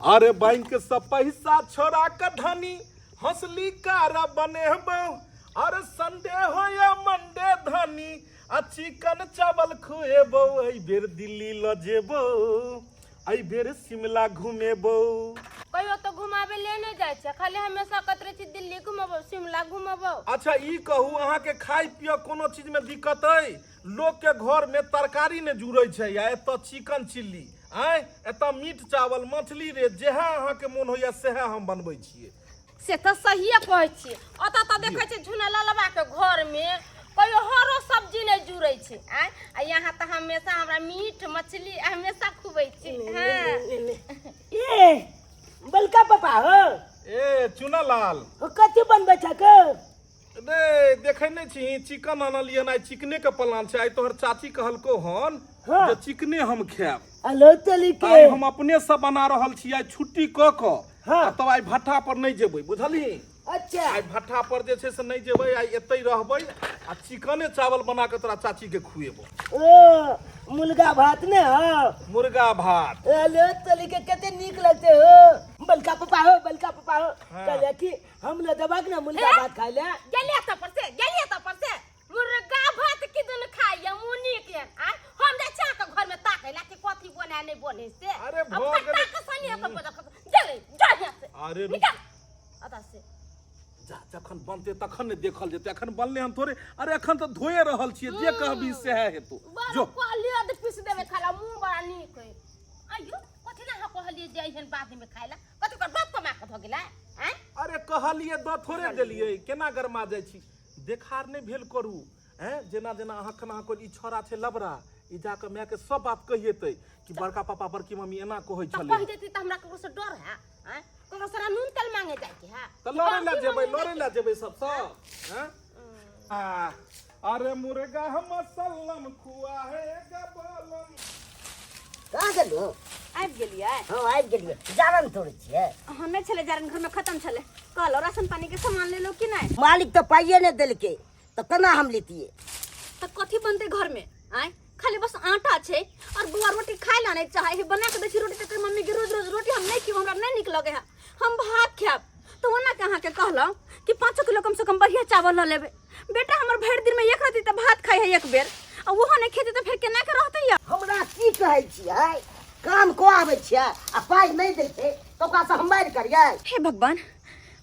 अरे बैंक से पैसा छोड़ा के धनी हंसली कार बनेबो। अरे संडे हो या मंडे धनी आ चिकन चावल खुएबो। एहि बेर दिल्ली ल जेबो, एहि बेर शिमला घुमेबो। कहियो तो घुमाबे ले नहीं जाइ छै, खाली हमेशा कहत रहै छी दिल्ली घुमेबो, शिमला घुमेबो। अच्छा ई कहू, अहाँ के खाय पिय कोनो चीज में दिक्कत अइ? लोक के घर में तरकारी ने जुड़ै छै आ एतऽ चिकन चिल्ली, आँय एतऽ मीट चावल मछली रे, जेहा अहाँ के मोन होइया सेहा हम बनबै छियै। से तऽ सहिए कहै छियै। ओतऽ तऽ देखै छियै झुना ललबा के घर में कहियो हरो सब्जी नहि जुड़ै छै, आँय आ यहाँ तऽ हमेशा हमरा मीट मछली हमेशा खुबै छै। हाँ। ए बलका पापा हो। ए चुना लाल हो, कथी बनबै छक? रे देखै नहि छी, चिकन आनलियै आइ, चिकने के प्लान छै आइ। तोहर चाची कहलको हन जे चिकने हम खायब। अलो चली के आइ हम अपने से बना रहल छी आइ छुट्टी क क। आ तब आइ भट्ठा पर नहि जेबै, बुझलही? अच्छा। आइ भट्ठा पर जे छै से नहि जेबै, आइ एतै रहबै आ चिकने चावल बना के तोरा चाची के खुएबो। ओ मुर्गा भात ने? हाँ। मुर्गा भात। अलो चली के कते नीक लगते हो बलका पापा हो, बलका पापा हो। हाँ। कहले कि हम ले देबक ने मुर्गा भात खाइ ले। गेलियै तऽ पर से, गेलियै तऽ पर से मुर्गा भात की दिन खाइए मुनी के? आय हम जाइ छी अहाँके घर में ताकै ला कि कथी बने नहि बने से। अरे आ भऽ गेलै। फट्टा के सनिया सब बजऽ गेलै, जा हियाँ से। अरे रुक। निकल अतऽ से। जा, जखन बनतै तखन ने देखल जेतै, अखन बनले हम थोड़े। अरे अखन तऽ धोए रहल छियै, जे कहबी सएह हेतौ। बड़ जो कहलियै तऽ पीस देबै खाला, मुँह बड़ा नीक है। आइयो कथी ला अहाँ कहलियै जे एहन बाद में खाइ ला? कथी ओकर बाप कमा कऽ धऽ गेलै? आँय अरे कहलियै दऽ थोड़े देलियै, केना गरमा जाइ छी? देखार नहि भेल करू। हैं जेना जेना अहाँ खन अहाँ ई छौड़ा छै लबड़ा, ई जाकऽ मायके सब बात कहिएतै कि बड़का पापा बड़की मम्मी एना कहै तऽ छलै। कहि देती तऽ हमरा ककरो से डर है? आँय ककरो से नून तेल मांगे जाय के है? तऽ लड़ै लए जेबै, लड़ै लए जेबै सब सब। हैं आ, अरे मुर्गा मसल्लम खुआएगा बलम। कहाँ गेलू? आबि गेलियै? हाँ आबि गेलियै। जारन तोड़ै छियै? हाँ नहि छलै जारन, घरमे खत्म छलै। कहलहुँ राशन पानी के सामान लेलहुँ कि नहि? मालिक तऽ पाइए नहि देलकै तऽ केना हम लेतियै? तऽ कथी बनतै घरमे? आँय खाली बस आटा छै और बौआ रोटी खाय ला नहि चाहे है। बना के दै छी रोटी तऽ कहै मम्मी के रोज रोज रोटी हम नहि खेब, हमरा नहि नीक लगै है, हम भात खायब। तऽ ओना के अहाँके कहलहुँ कि 5 किलो कम से कम बढ़िया चावल लऽ लेबै। बेटा हमर भरि दिन में एक रत्ती तऽ भात खाइ है एक बेर, आ ओहो नहि खेतै तऽ फेर केना के रहतै? या हमरा की कहै छियै, काम कऽ आबै छियै आ पाइ नहि दै छै तऽ ओकरासँ हम मारि करियै? हे भगवान,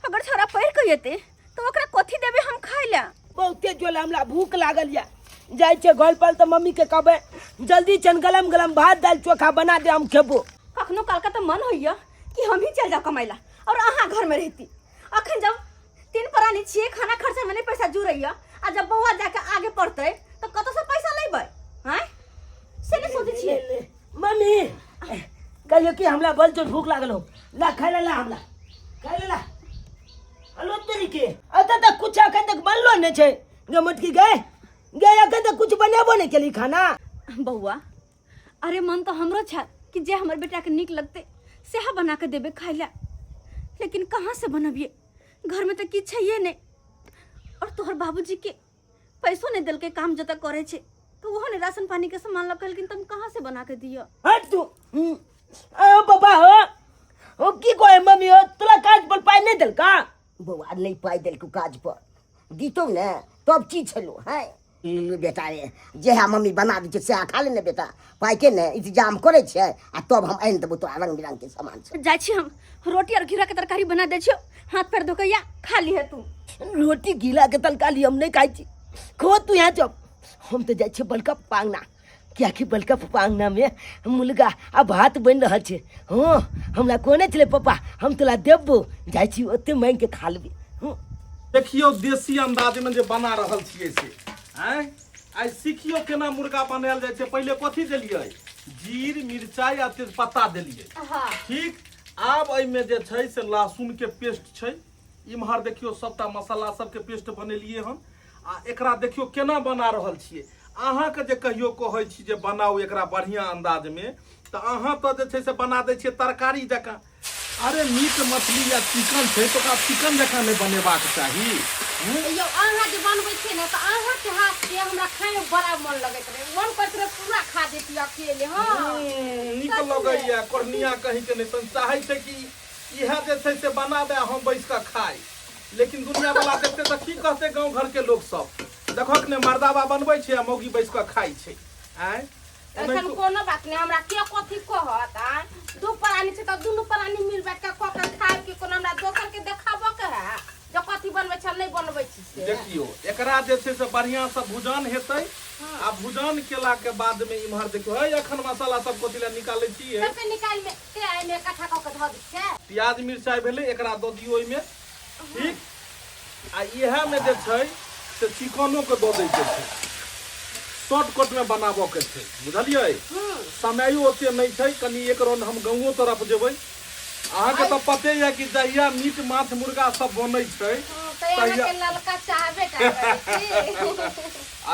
अगर छोरा पढ़ि कऽ एतै तऽ ओकरा कथी देबै हम खाइ लए? बहुते जोल हमरा भूख लागल यऽ, जाइ छियै घर पर तऽ मम्मी के कहबै जल्दी चन गरम गरम भात दालि चोखा बना दे, हम खेबो। कखनो काल के तऽ मन होइया कि हम ही चल जाओ कमाइ ला और अहाँ घर में रहती। अखन जब तीन प्राणी छियै, खाना खर्चा में नहीं पैसा जुड़ैया, आ जब बौआ जाके आगे पढ़तै तऽ कतऽ से पैसा लेबै? आँय से नहीं सोचै छियै। ले, ले, मम्मी कहियो कि हमरा बड़ जोर भूख लागल हो, ला खाय ला, ला हमरा खाय ला, ला। हेलो तरीके अतऽ तक कुछ अखन तक बनलो नहि छै गे मोटकी, गए गए अखन तक कुछ बनेबो नहि केली खाना। बौआ अरे मन तऽ हमरो छै कि जे हमर बेटाके नीक लगतै सएह बना कऽ देबै खाय लए, लेकिन कहाँ से बनबियै? घरमे तऽ किछु छैहे नहि, और तोहर बाबूजी के पैसो नहि देलकै, काम जतऽ करै छै तऽ ओहो नहि राशन पानी के सामान लऽ कहलखिन, तऽ हम कहाँ से बना के दिअ? हट तू। ओ बाबा हो, हो की कहे मम्मी हो, तोरा काज पर पाइ नहि देलका? बौआ नहि पाइ देलकौ काज पर, दितौ ने तब की छलो है बेटा रे। जेहा मम्मी बना दै छै सएह खा ले ने बेटा, पाइके ने इंतजाम करै छै आ तब हम आनि देबौ तोरा रंग बिरंग के सामान सब। जाइ छी हम रोटी और घिरा के तरकारी बना दै छियौ, हाथ पैर धो के या खा लिहे तू। रोटी घिरा के तरकारी हम नहि खाइ छी, खो तू यहाँ चप। हम तऽ जाइ छियै बलका पप्पा अङ्गना, कियाकि बलका पप्पा अङ्गनामे मुर्गा आ भात बनि रहल छै। हँ हमरा कहने छलै पप्पा हम तोरा देबो, जाइ छी ओते माँगि के खा लेबै। हँ देखियौ देसी अंदाजमे जे बना रहल छियै से। आँय आइ सिखियौ केना मुर्गा बनायल जाइ छै। पहिले कथी देलियै? जीर मिरचाइ आ तेजपत्ता देलियै। हाँ। ठीक, आब एहिमे जे छै से लहसुनके पेस्ट छै। इम्हर देखियौ सबटा मसाला सबके पेस्ट बनेलियै हन आ एकरा देखियौ केना बना रहल छियै। अहाँके जे कहियो कहै छी जे बनाउ एकरा बढ़िआँ अन्दाजमे, तऽ अहाँ तऽ जे छै से बना दै छियै तरकारी जकाँ। अरे मीट मछली या चिकन छै तऽ ओकरा चिकन जकाँ नहि बनेबाक चाही। यौ अहाँ जे बनबै छियै ने तऽ अहाँके हाथके हमरा खायमे बड़ा मन लगैत रहै, मन करैत रहै पूरा खा जैतियै अकेले। हँ, नीक लगैया कोर्निया कहीं के नहि तहन चाहै छै कि इएह जे छै से बनाबे आ हम बैस कऽ खाइ, लेकिन दुनिया वाला देखते तऽ की कहते गाँव घर के लोक सब? देखक ने, मर्दाबा बनबै छै आ मौगी बैस कऽ खाइ छै। आँय, एखन कोनो बात नहि, हमरा के कथी कहत? आँय, दू प्राणी छै तऽ दुनू प्राणी मिल बाँटि कऽ कऽ के खायब कि कोनो हमरा दोसर के देखाबऽ के है जे कथी बनबै छै नहि बनबै छी से। देखियौ, एकरा जे छै से बढ़िआँ से भुजन हेतै आ भुजन केला के बाद में इम्हर देखियौ है, एखन मसाला सब कथी लए निकालै छियै? सबके निकालि में के एहिमे इकट्ठा कऽ के धऽ दै छियै। प्याज मिरचाइ भेलै, एकरा दऽ दियौ ओहिमे, ठीक? आ इएह में जे छै से चिकनो के दऽ दै के छै। शॉर्टकट में बनाबऽ के छै, बुझलियै? समयो ओते नहि छै, कनि एक राउंड हम गाँवो तरफ जेबै। अहाँके तऽ पते यऽ कि जहिया मीट माछ मुर्गा सब बनै छै तऽ अहाँके ललका चाहबे टा करै छी।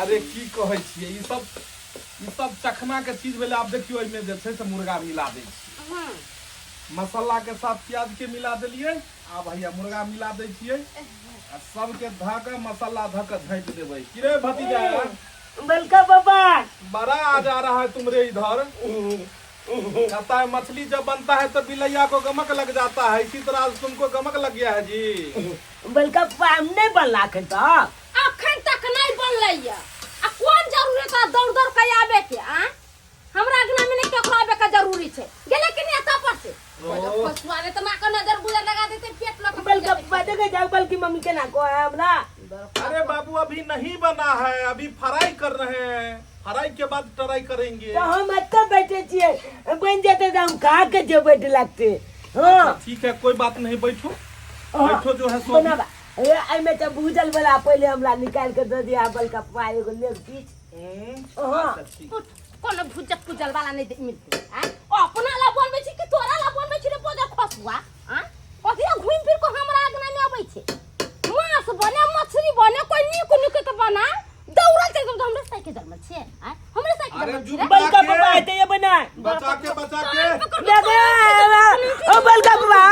अरे की कहै छियै, ई सब चखना के चीज भेलै। आब देखियौ, एहिमे जे छै से मुर्गा मिला दै छियै। मसाला के साथ प्याज के मिला देलियै, आब हैया मुर्गा मिला दै छियै आ सबके धऽ कऽ मसाला धऽ कऽ झाँपि देबै। की रे भतीजा? बलका पापा, बड़ा आ जा रहा है तुमरे इधर। कहता है मछली जब बनता है तो बिलैया को गमक लग जाता है, इसी तरह आज तुमको गमक लग गया है जी। बलका पापा, हम नहीं बनला अखन तक? अखन तक नहीं बनलै या आ कोन जरूरी तोरा दौड़ दौड़ के आबे के? आ हमरा अंगना में नहीं केकरो आबे के जरूरी छै। गेले कि नहीं एतऽ पर से? पशुआ ने तऽ नाक नजर गुजर लगा देते पेट लऽ के। बलका पापा, देखे जाओ बल्कि मम्मी केना कहे हमरा। अरे बाबू, अभी नहीं बना है, अभी फ्राई कर रहे हैं, फ्राई के बाद ट्राई करेंगे। तऽ हम एतऽ बैठे छियै, बनि जेतै तऽ हम खा के जेबै लगते। हाँ। ठीक है, कोई बात नहीं, बैठो। हाँ, बैठो जो है सो। बनाबा ए, एहिमे तऽ भूजल वाला पहिले हमरा निकालि के दऽ दिया बलका पप्पा, एगो लेग पीस। हाँ। अच्छा, ठीक। उठ, कोनो भुजक पुजल वाला नहीं मिलते। आँय, अपना ला बनबै छी कि तोरा ला बनबै छी रे बोजा खसुआ? आँय, कथी ला घुमि फिर के हमरा अंगना में अबै छै? मांस बने मछली बने कोई नीक नीक के बना, दौड़ल चलि गेल। हमरे साइकिल जन्मल छियै? आँय, हमरे साइकिल अरे जन्मल जुग छियै रे? बलका पप्पा हेतै ये बनाय। बचा के, बचा के। लगे ओ बलका पप्पा।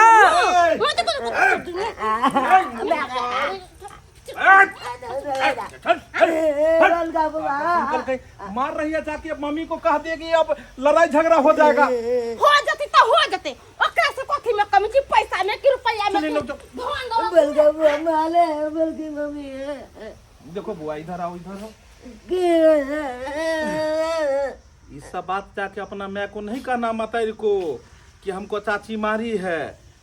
बलका पप्पा। मार रही है जाके, अब मम्मी को कह देगी, अब लड़ाई झगड़ा हो जाएगा। हो जते त हो जते, ओकरा से कथी में कमी छै? पैसा में कि रुपैया में? चलिए, कि लोग जाओ। धन दौलत? बलका पप्पा माले बलकी मम्मी। देखो बुआ, इधर आओ, इधर आओ। ये सब बात जाके अपना मैं को नहीं कहना मातारी को कि हमको चाची मारी है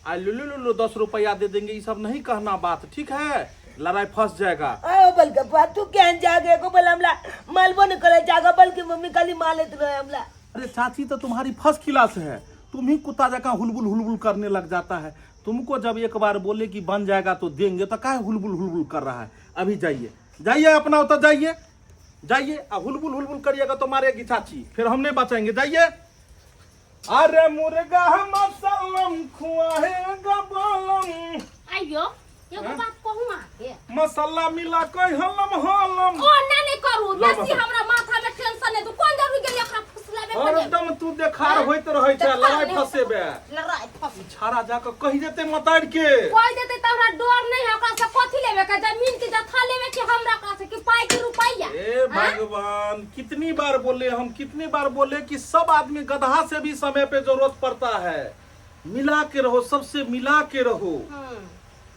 आ लुलु लुलु 10 रुपया दे देंगे, ये सब नहीं कहना बात, ठीक है? लड़ाई फंस जाएगा। ओ बलका पप्पा, तू केहन जागे को बोला हमला मालबो न करे जागा, बल्कि मम्मी खाली मालत रहे हमला। अरे चाची तो तुम्हारी फर्स्ट क्लास है, तुम ही कुत्ता जका हुलबुल हुलबुल करने लग जाता है। तुमको जब एक बार बोले कि बन जाएगा तो देंगे तो काहे हुलबुल हुलबुल कर रहा है? अभी जाइए, जाइए, अपना उतर जाइए, जाइए। आ हुलबुल हुलबुल करिएगा तो मारेगी चाची, फिर हम नहीं बचाएंगे। जाइए। अरे मुर्गा मसलम खुआएगा बोलम। आइयो, एगो बात कहू अहाँके? मसाला मिला के हलम हलम। ओ ना, नहीं करू ला बेसी। मसाला। हमरा माथा में टेंशन नहीं। तू कोन जरूरी गेली ओकरा फुसलाबे के लेल? हरदम तू देखार होइत रहै छै। देखार लड़ाई नहि। फसेबे। लड़ाई फस छाड़ा जाके कहि देते मतार के। कहि देते तऽ हमरा डर नहीं है। ओकरा से कथी लेबे के? जमीन के जथा लेबे कि हमरा ओकरा से कि पाई के रुपैया? ए भगवान, कितनी बार बोले हम, कितनी बार बोले कि सब आदमी गधा से भी समय पे जरूरत पड़ता है। मिला के रहो, सबसे मिला के रहो।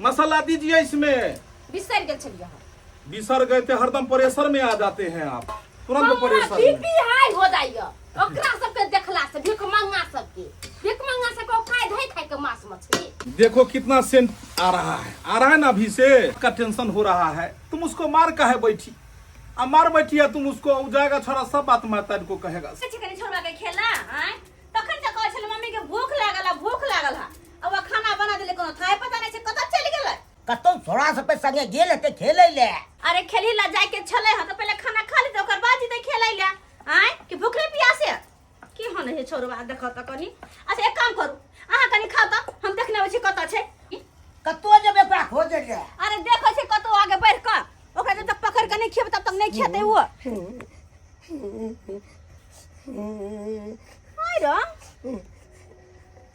मसाला दीजिए इसमें। बिसरि गेल छलियै हम। बिसर गए थे, हरदम प्रेशर में आ जाते हैं आप, तुरंत हमरा प्रेशर में। बीपी हाई हो जाइए ओकरा सबके देखला से, भिखमंगा सबके, भिखमंगा सबके खाय धै खाय के मांस मछली। देखो कितना सेंट आ रहा है, आ रहा है ना? अभी से का टेंशन हो रहा है। तुम उसको मार काहे बैठी? आ मार बैठी है तुम उसको, उ जाएगा छोरा सब बात माता को कहेगा। छै कनि छोड़बा के खेला। आँय, तखन से कहै छलै मम्मी के भूख लागल है, भूख लागल है। अब खाना बना देले, कोनो थाय पता नहि छै, कतऽ चलि गेलै? कतौ छोड़ा सब संगे गेल हेतै खेलै ले। अरे खेलही ला जाय के छलै हँ तऽ पहिले खाना खा लेतै, ओकर बाद जेतै खेलै ला। आँय, कि भूखले प्यासे की हन हे छोड़बा? देखऽ तऽ कनि। अच्छा, एक काम करू, अहाँ कनि खाउ तऽ हम देखने अबै छी कतऽ छै। कतौ जेबै ओकरा खोजै ले? अरे देखै छै कतौ आगे बढ़ि कऽ। ओकरा जब तक पकड़ कऽ नहि खेबै तब तक नहि खेतै ओ। आय रे,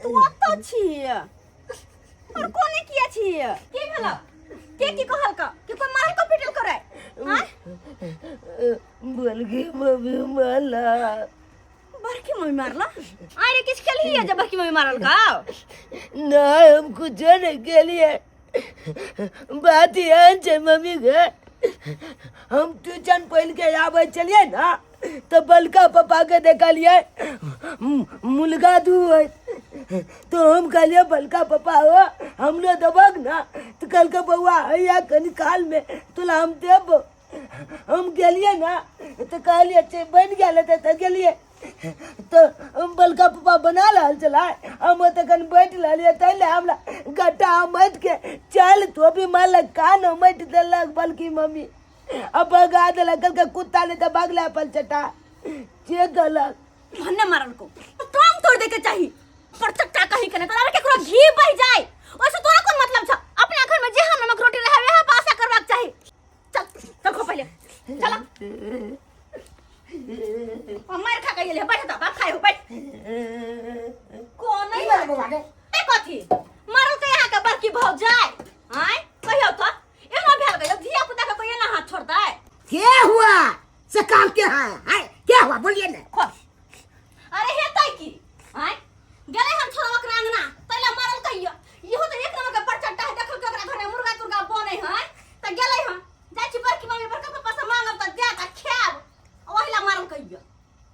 तू ओतऽ छी? और कोने किया छी की भेल के की कहल का कि कोई मारल को पिटल करे आय बल्कि मम्मी माला बड़की मम्मी मारला आय रे किछ खेलही है जब बड़की मम्मी मारल का ना हम कुछ नहीं के लिए बात एहन छै मम्मी के हम ट्यूशन पढ़ के आबै छलियै ने तऽ बड़का पप्पा के देखलियै मुर्गा दूहै तो हम कहलियै बड़का पप्पा हो हमरो देबक ने तऽ कहलकै बौआ हैया कनि कालमे तोरा हम देबो हम गेलियै ने तऽ कहलियै छै बनि गेल हेतै तऽ गेलियै तऽ हम बड़का पप्पा बना रहल छलै हम ओतऽ कनि बैठ रहलियै ताहि लए हमरा गट्टा मटि के चल तो भी मारलक कान मटि देलक बल्कि मम्मी आ भगा देलक कहलकै कुत्ता नहि तऽ भगला अपन चटा से कहलक भन्ने मारल को टांग तोड़ दे के चाही पर चट्टा कहीं के नहीं तोरा केकरो घी बह जाए ओइसे तोरा कोन मतलब छ अपना घर में जेहा नमक रोटी रहे वएह पासा करबाक चाही चल चल खो पहिले चल हम मार खा के गेले बैठ त बाप खाए हो बैठ कोन की नहीं भेलै बौआ रे? ए कथी मारल के यहाँ के बड़की भौ जाए आय कहियो तो एना भेल गयो धिया पुता के कोई एना हाथ छोड़तै क्या हुआ से काम क्या है है क्या हुआ बोलिए ना खोल अरे हेतै की आय गेलै हम छोड़वा के अंगना तैला मारल कहियो इहो तो एक नंबर के परचट्टा है देखल के ओकरा घर में मुर्गा तुर्गा बनै है त गेलै हम जाइ छी बड़की मम्मी बड़का पापा से मांगब त देत आ खायब ओहिला मारल कहियो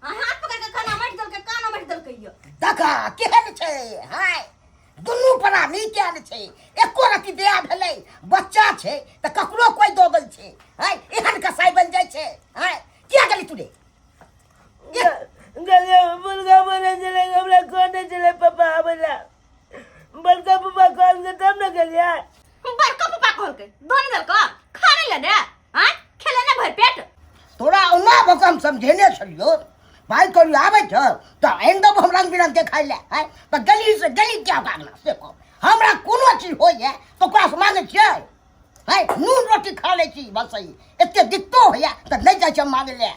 आ हाथ पकड़ के खाना माटि देलकै काना माटि देलकै यो देखा केहन छै हाय दुनू प्राणी केहन छै एको रति दया भेलै बच्चा छै तऽ ककरो कोइ दऽ गेल छै हाय एहन कसाई बनि जाइ छै हाय किया गेली तू रे गले मुर्गा बने चले हमरा कोने चले पापा आबेला बड़का पापा कहल के तब न गेलियै बड़का पापा कहलकै धन देलक खा नहि लेने आँय खेले ने भरि पेट तोरा ओना भऽ कऽ हम समझेने छलियौ भाइ करू आबै छ तऽ आनि देबौ हम रंग बिरंग के खाइ लए आँय तऽ गली से गली क्या भागना से कह हमरा कोनो चीज होइए तऽ ओकरासँ मांगै छियै आँय नून रोटी खा लै छी बस सही एते दिक्कतो होइए तऽ नहि जाइ छी हम मांगै लए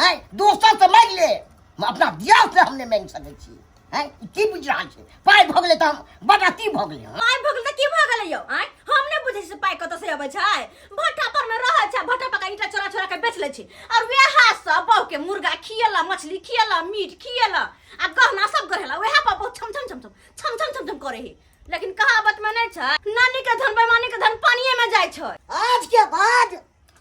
आँय दोसरसँ मांगि ले हम अपना दियासँ हम नहि मांगि सकै छी आँय ई की बुझि रहल छै पाइ भऽ गेलै तऽ हम बड अथी भऽ गेलै हँ पाइ भऽ गेल तऽ की भऽ गेलै यौ आँय हम नहि बुझै छी पाइ कतऽ से अबै छै भट्ठा पर मे रहै छै भट्ठा पर के ईंटा चोरा चोरा के बेच लै छै और वएह सब बहु के मुर्गा खियला मछली खियला मीट खियला आ गहना सब गढ़ेला वएह पर बहुत छम छम छम छम छम छम छम छम करे है लेकिन कहावत में नहीं छै नानी के धन बेमानी के धन पानिये में जाइ छै आज के बाद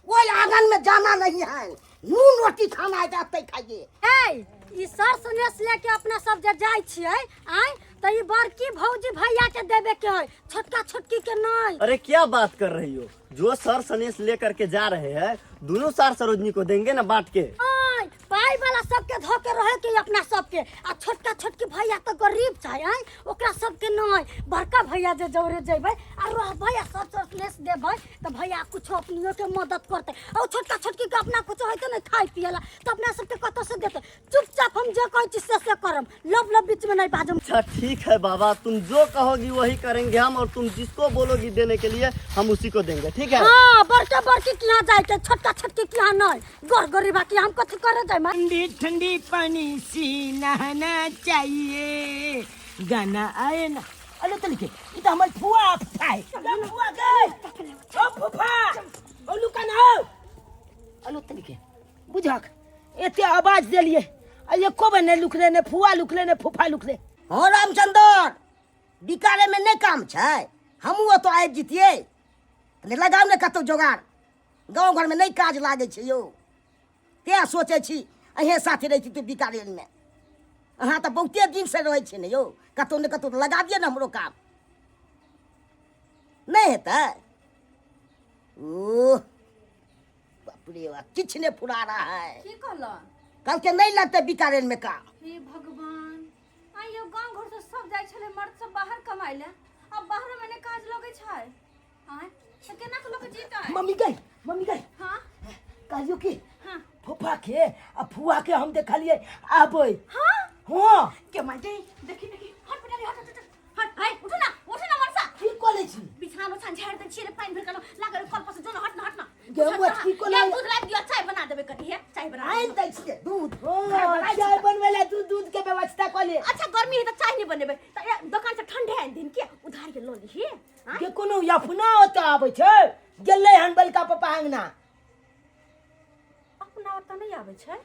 ओहि आंगन में जाना नहीं है नून रोटी खाना है जाते खाइए ए ई सर सनेस लेके अपना सब जे जाइ छियै आँय तऽ ई बड़की भौजी भैया के देबे के है छोटका छोटकी के नहीं अरे क्या बात कर रही हो जो सर सनेस लेकर के जा रहे हैं दोनों सार सरोजनी को देंगे ना बांट के आँय पाइ वाला सबके धो के रहे के अपना सबके आ छोटका छोटकी भैया तऽ गरीब छै आँय ओकरा सबके नहीं बड़का भैया जे जौरे जेबै आ रहबै आ सब सनेस देबै तऽ भैया कुछो अपनियो के मदद करतै आ ओ छोटका छोटकी के अपना कुछो होइते नहि खाय पियला तऽ अपना सबके कतऽ से देतै चुपचाप हम जे कहै छी से से करम लब लब बीच में नहीं बाजम अच्छा ठीक है बाबा तुम जो कहोगी वही करेंगे हम और तुम जिसको बोलोगी देने के लिए हम उसी को देंगे ठीक है हाँ बड़का बड़की के यहाँ जाए के छोटका छोटकी के यहाँ नहीं गोर गरीबा के हम कथी करे जाए ठंडी ठंडी पानी से नहाना चाहिए गाना आए ना अरे तो लिखे ई तो हमर फुआ फुफा है फुआ के ओ फुफा ओ लुकन हो अलो तो लिखे बुझक एते आवाज देलिए आ एको बेर नहि लुकले ने फुआ लुकले ने फुफा लुकले हँ रामचंदर बिकारे में नहि काम छै हमहूँ ओतऽ आबि जैतियै कनि लगाउ ने कतहु जोगाड़ गाँव घरमे नहि काज लागै छै यौ तेँ सोचै छी अहेँ साथे रहिती तऽ बिकारेलमे अहाँ तऽ बहुते दिनसँ रहै छियै ने यौ कतहु ने कतहु लगा दिअ ने हमरो काम नहि हेतै ओह बाप रे बाप किछु नहि फुरा रहा है की कहलऽ कहलकै नहि लगतै बिकारेल में काम हे भगवान आइ यौ गाँव घर से सब जाइ छलै मर्द सब बाहर कमाइ लए आब बाहरो मे नहि काज लगै छै आँय तऽ केना के लोक जीतै मम्मी गई मम्मी गई हाँ कहलियो कि हाँ फूफा के आ फुआ के हम देखलिए आबै हाँ हाँ के माय दे देखी देखी हट बेटा रे, हट हट हट हट हाय उठो ना उठो ना मनसा की करै छी बिछान उछान झाड़ दै छियै रे पानि भरि कऽ लागल कल पर से जो ना हट ना हट ना गे, मत की कोना- दूध लाबि दियौ चाय बना देबै कनी हे चाय बना आनि देबै। दै छियै दूध हाँ, चाय बनबै ला दूध दूध के व्यवस्था कऽ ले अच्छा गर्मी है तऽ चाय नहि बनेबै तऽ दोकान से ठंडे आनि दिन के उधार गाड़ी लऽ लिही। के कोनो अपना ओतऽ आबै छै, गेलै हन बलका पप्पा अंगना। अपना ओतऽ नहि आबै छै?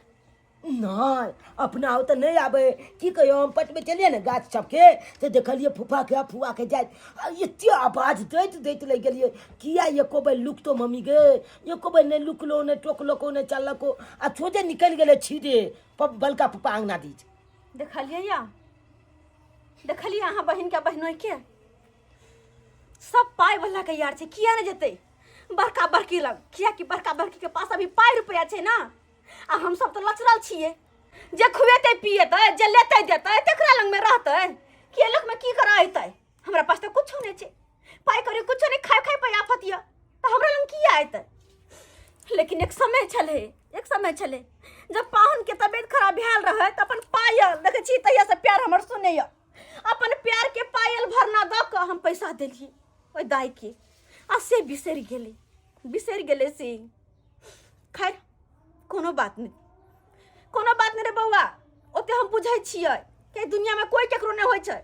नहि, अपना ओतऽ नहि आबै। की कहियौ, हम पटबै छलियै ने गाछ सबके तऽ देखलियै फूफाके आ फुआके जाइत, आ एते आवाज दैत दैत लागि गेलियै, किया एको बेर लुकतो मम्मी गे? एको बेर नहि लुकलो, नहि टोकलको, नहि चललको, आ सोझे निकलि गेलै छीदे बलका पप्पा अंगना दिस। देखलियै या देखलियै अहाँ बहिनके बहिनोइके सब पाइ वाला के यार छै। किया नहि जेतै बड़का बड़की लग? कियाकि बड़का बड़की के पास अभी पाइ रुपया छै ना, आ हम सब तऽ लचरल छियै। जे खुएतै पिएतै, जे लेतै देतै, तकरा लगमे रहतै। के लगमे की करऽ अयतै? हमरा पास तऽ कुछो नहि छै, पाइ कौड़ी कुछो नहि, खाय खाय पर आफत यऽ, तऽ हमरा लग किया अयतै? लेकिन एक समय छलै, एक समय छलै जब पाहुनके तबियत खराब भेल रहै तऽ अपन पायल देखै छी, तहियासँ प्यार हमर सुनैया, अपन प्यारके पायल भरना दऽ कऽ हम पैसा देलियै ओहि दाइके, आ से बिसरि गेलै, बिसरि गेलै से। खैर, कोनो बात नहि, कोनो बात नहि रे बौआ, ओते हम बुझै छियै कि एहि दुनियामे कोइ केकरो नहि होइ छै।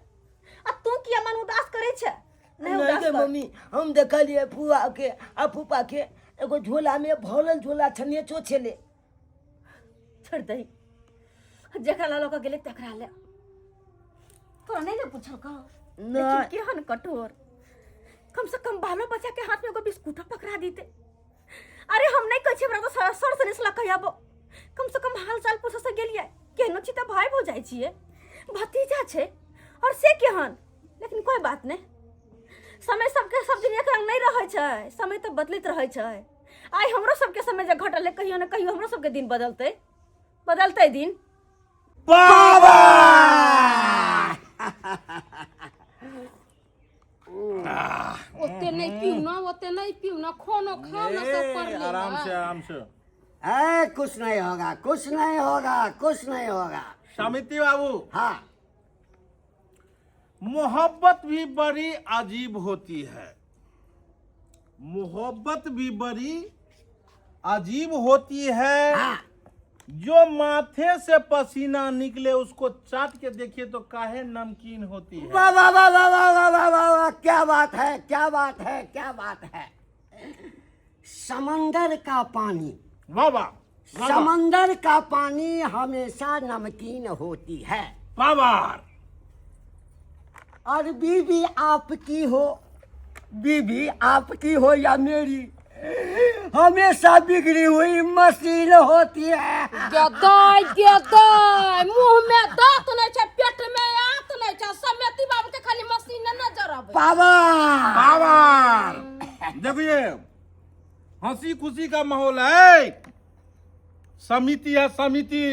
आ तू किया मन उदास करै छै? नहि नहि उदास गे कर। मम्मी, हम देखलियै फुआ के आ फूफा के एगो झोला में भरल झोला छनेचो छलै। छोड़ि दही, जकरा लऽ कऽ गेलै तकरा ले। तोरा नहि ने पूछलकौ? नहि। लेकिन केहन कठोर, कम से कम बालो बच्चा के हाथ में एगो बिस्कुटो पकड़ा दीते। अरे हम नहीं कहै छी, हमरा तऽ सर से निसला कहियाबो, कम से कम हाल चाल पूछे से गेलियै। केहनो छी तऽ भाई भौ जाइ छियै, भतीजा छै, और से केहन। लेकिन कोई बात नहीं, समय सबके सब दिन एक रंग नहीं रहै छै, समय तऽ बदलैत रहै छै। आइ हमरो सबके समय जे घटल है, कहियो ने कहियो हमरो सबके दिन बदलतै, बदलतै दिन। ओते नहि पीउ ना, ओते नहि पीउ ना, खानो खाओ ना, सब कर लेब। आराम से, आराम से। ए, कुछ नहीं होगा, कुछ नहीं होगा, कुछ नहीं होगा। समिति बाबू। हाँ। मोहब्बत भी बड़ी अजीब होती है, मोहब्बत भी बड़ी अजीब होती है। हाँ। जो माथे से पसीना निकले उसको चाट के देखिए तो काहे नमकीन होती है। वाह वाह वाह वाह वाह वाह वाह वाह वाह, क्या बात है, क्या बात है, क्या बात है। समंदर का पानी, वाह वाह वाह वाह। समंदर का पानी हमेशा नमकीन होती है। पावर। और बीवी आपकी हो, बीवी आपकी हो या मेरी, हमेशा बिगड़ी हुई मशीन होती है। गदाय गदाय, मुंह में दांत नहीं छै, पेट में आंत नहीं छै, समेती बाबू के खाली मशीन नजर आबै। पावर। पावर। देखिए, हंसी खुशी का माहौल है, समिति है समिति।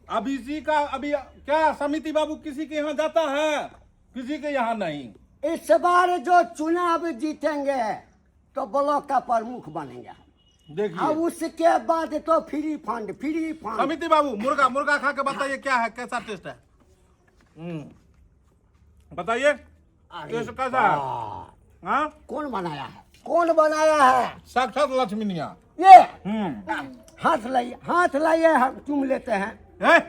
अब इसी का अभी क्या समिति बाबू किसी के यहाँ जाता है? किसी के यहाँ नहीं। इस बार जो चुनाव जीतेंगे तो ब्लॉक का प्रमुख बनेंगे हम। देखिए, और उसके बाद तो फ्री फंड, फ्री फंड। समिति बाबू, मुर्गा मुर्गा खा के बताइए क्या है, कैसा टेस्ट है? बताइए। अरे टेस्ट कैसा है? वाह। हाँ। कौन बनाया है, कौन बनाया है? साक्षात लक्ष्मीनिया। ये हम्म। हाथ लाइए, हाथ लाइए, हम चूम लेते हैं। ए,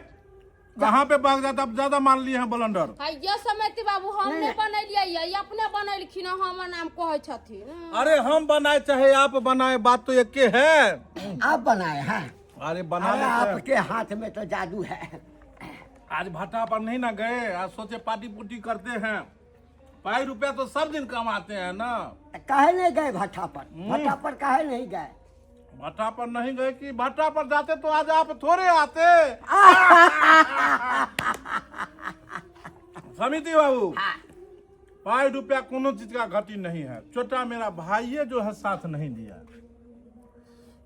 कहाँ पे भाग जाता? अब ज्यादा मान लिए हैं बलंडर। ये समेती बाबू, हम नहीं बनेलियै, ये अपने बनेलखिन हँ, हमर नाम कहै छथिन। अरे हम बनाए चाहे आप बनाए, बात तो एक है। आप बनाए हैं? अरे बना अरे लेते हैं। आपके हाथ में तो जादू है। आज भट्टा पर नहीं ना गए, आज सोचे पार्टी पुटी करते हैं। पाई रुपया तो सब दिन कमाते हैं ना। काहे नहीं गए भट्टा पर? भट्टा पर काहे नहीं गए? भट्टा पर नहीं गए कि भट्टा पर जाते तो आज आप थोड़े आते। समिति बाबू, पाई रुपया कोनो चीज का घटी नहीं है। छोटा मेरा भाई ये जो है साथ नहीं दिया,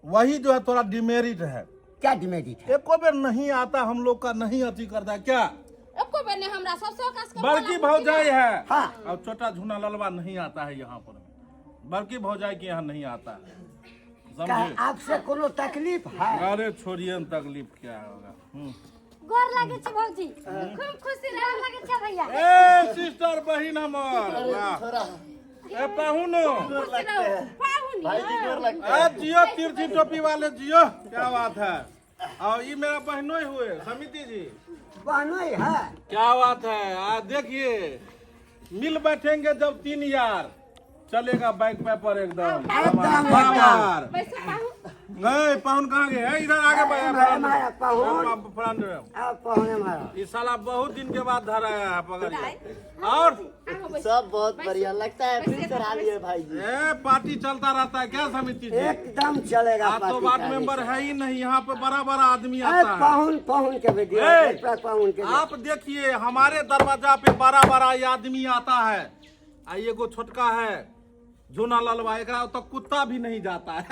वही जो है थोड़ा डिमेरिट है। क्या डिमेरिट है? एको बेर नहीं आता, हम लोग का नहीं अथी करता है क्या? एको बेर नहीं हमरा सबसे ओकरा सबके बड़की बोला। भौजाई है। हाँ। और छोटा झूना ललवा नहीं आता है यहाँ पर, बड़की भौजाई के यहाँ नहीं आता है। क्या समझे? आपसे कोनो तकलीफ है? अरे छोड़िए न, तकलीफ क्या होगा। गोर लागे छै भौजी। खूब खुशी गोर लागे छै भैया। ए सिस्टर, बहिन हमर, वाह। ए पाहुनो। पाहुन। ए जियो, तिरछी टोपी वाले जियो, क्या बात है। और ये मेरा बहनों ही हुए समिति जी। बहनोई है। क्या बात है। आ देखिए, मिल बैठेंगे जब तीन यार, चलेगा बैक पेपर एकदम एकदम, पावर। बैसू पाहु। नहीं, पाहुन कहाँ गए? ए, इधर आगे बढ़, मारा, पाहुन। फ्रंट। अब पहुने मारो। ये साला बहुत दिन के बाद धर आया है, पकड़िए। और सब बहुत बढ़िया लगता है, फिर चढ़ा लिए भाई जी। ए, पार्टी चलता रहता है क्या समिति जी? एकदम चलेगा। आज तो पार्टी वार्ड का मेंबर है ही नहीं यहाँ पे, बड़ा बड़ा आदमी ए, आता है। पाहुन, पाहुन के भी दियो, ए, एक बार पाहुन के दियो। आप देखिए, हमारे दरवाजा पे बड़ा बड़ा ये आदमी आता है, आ एगो छोटका है जूना ललवा, एकरा तो कुत्ता भी नहीं जाता है।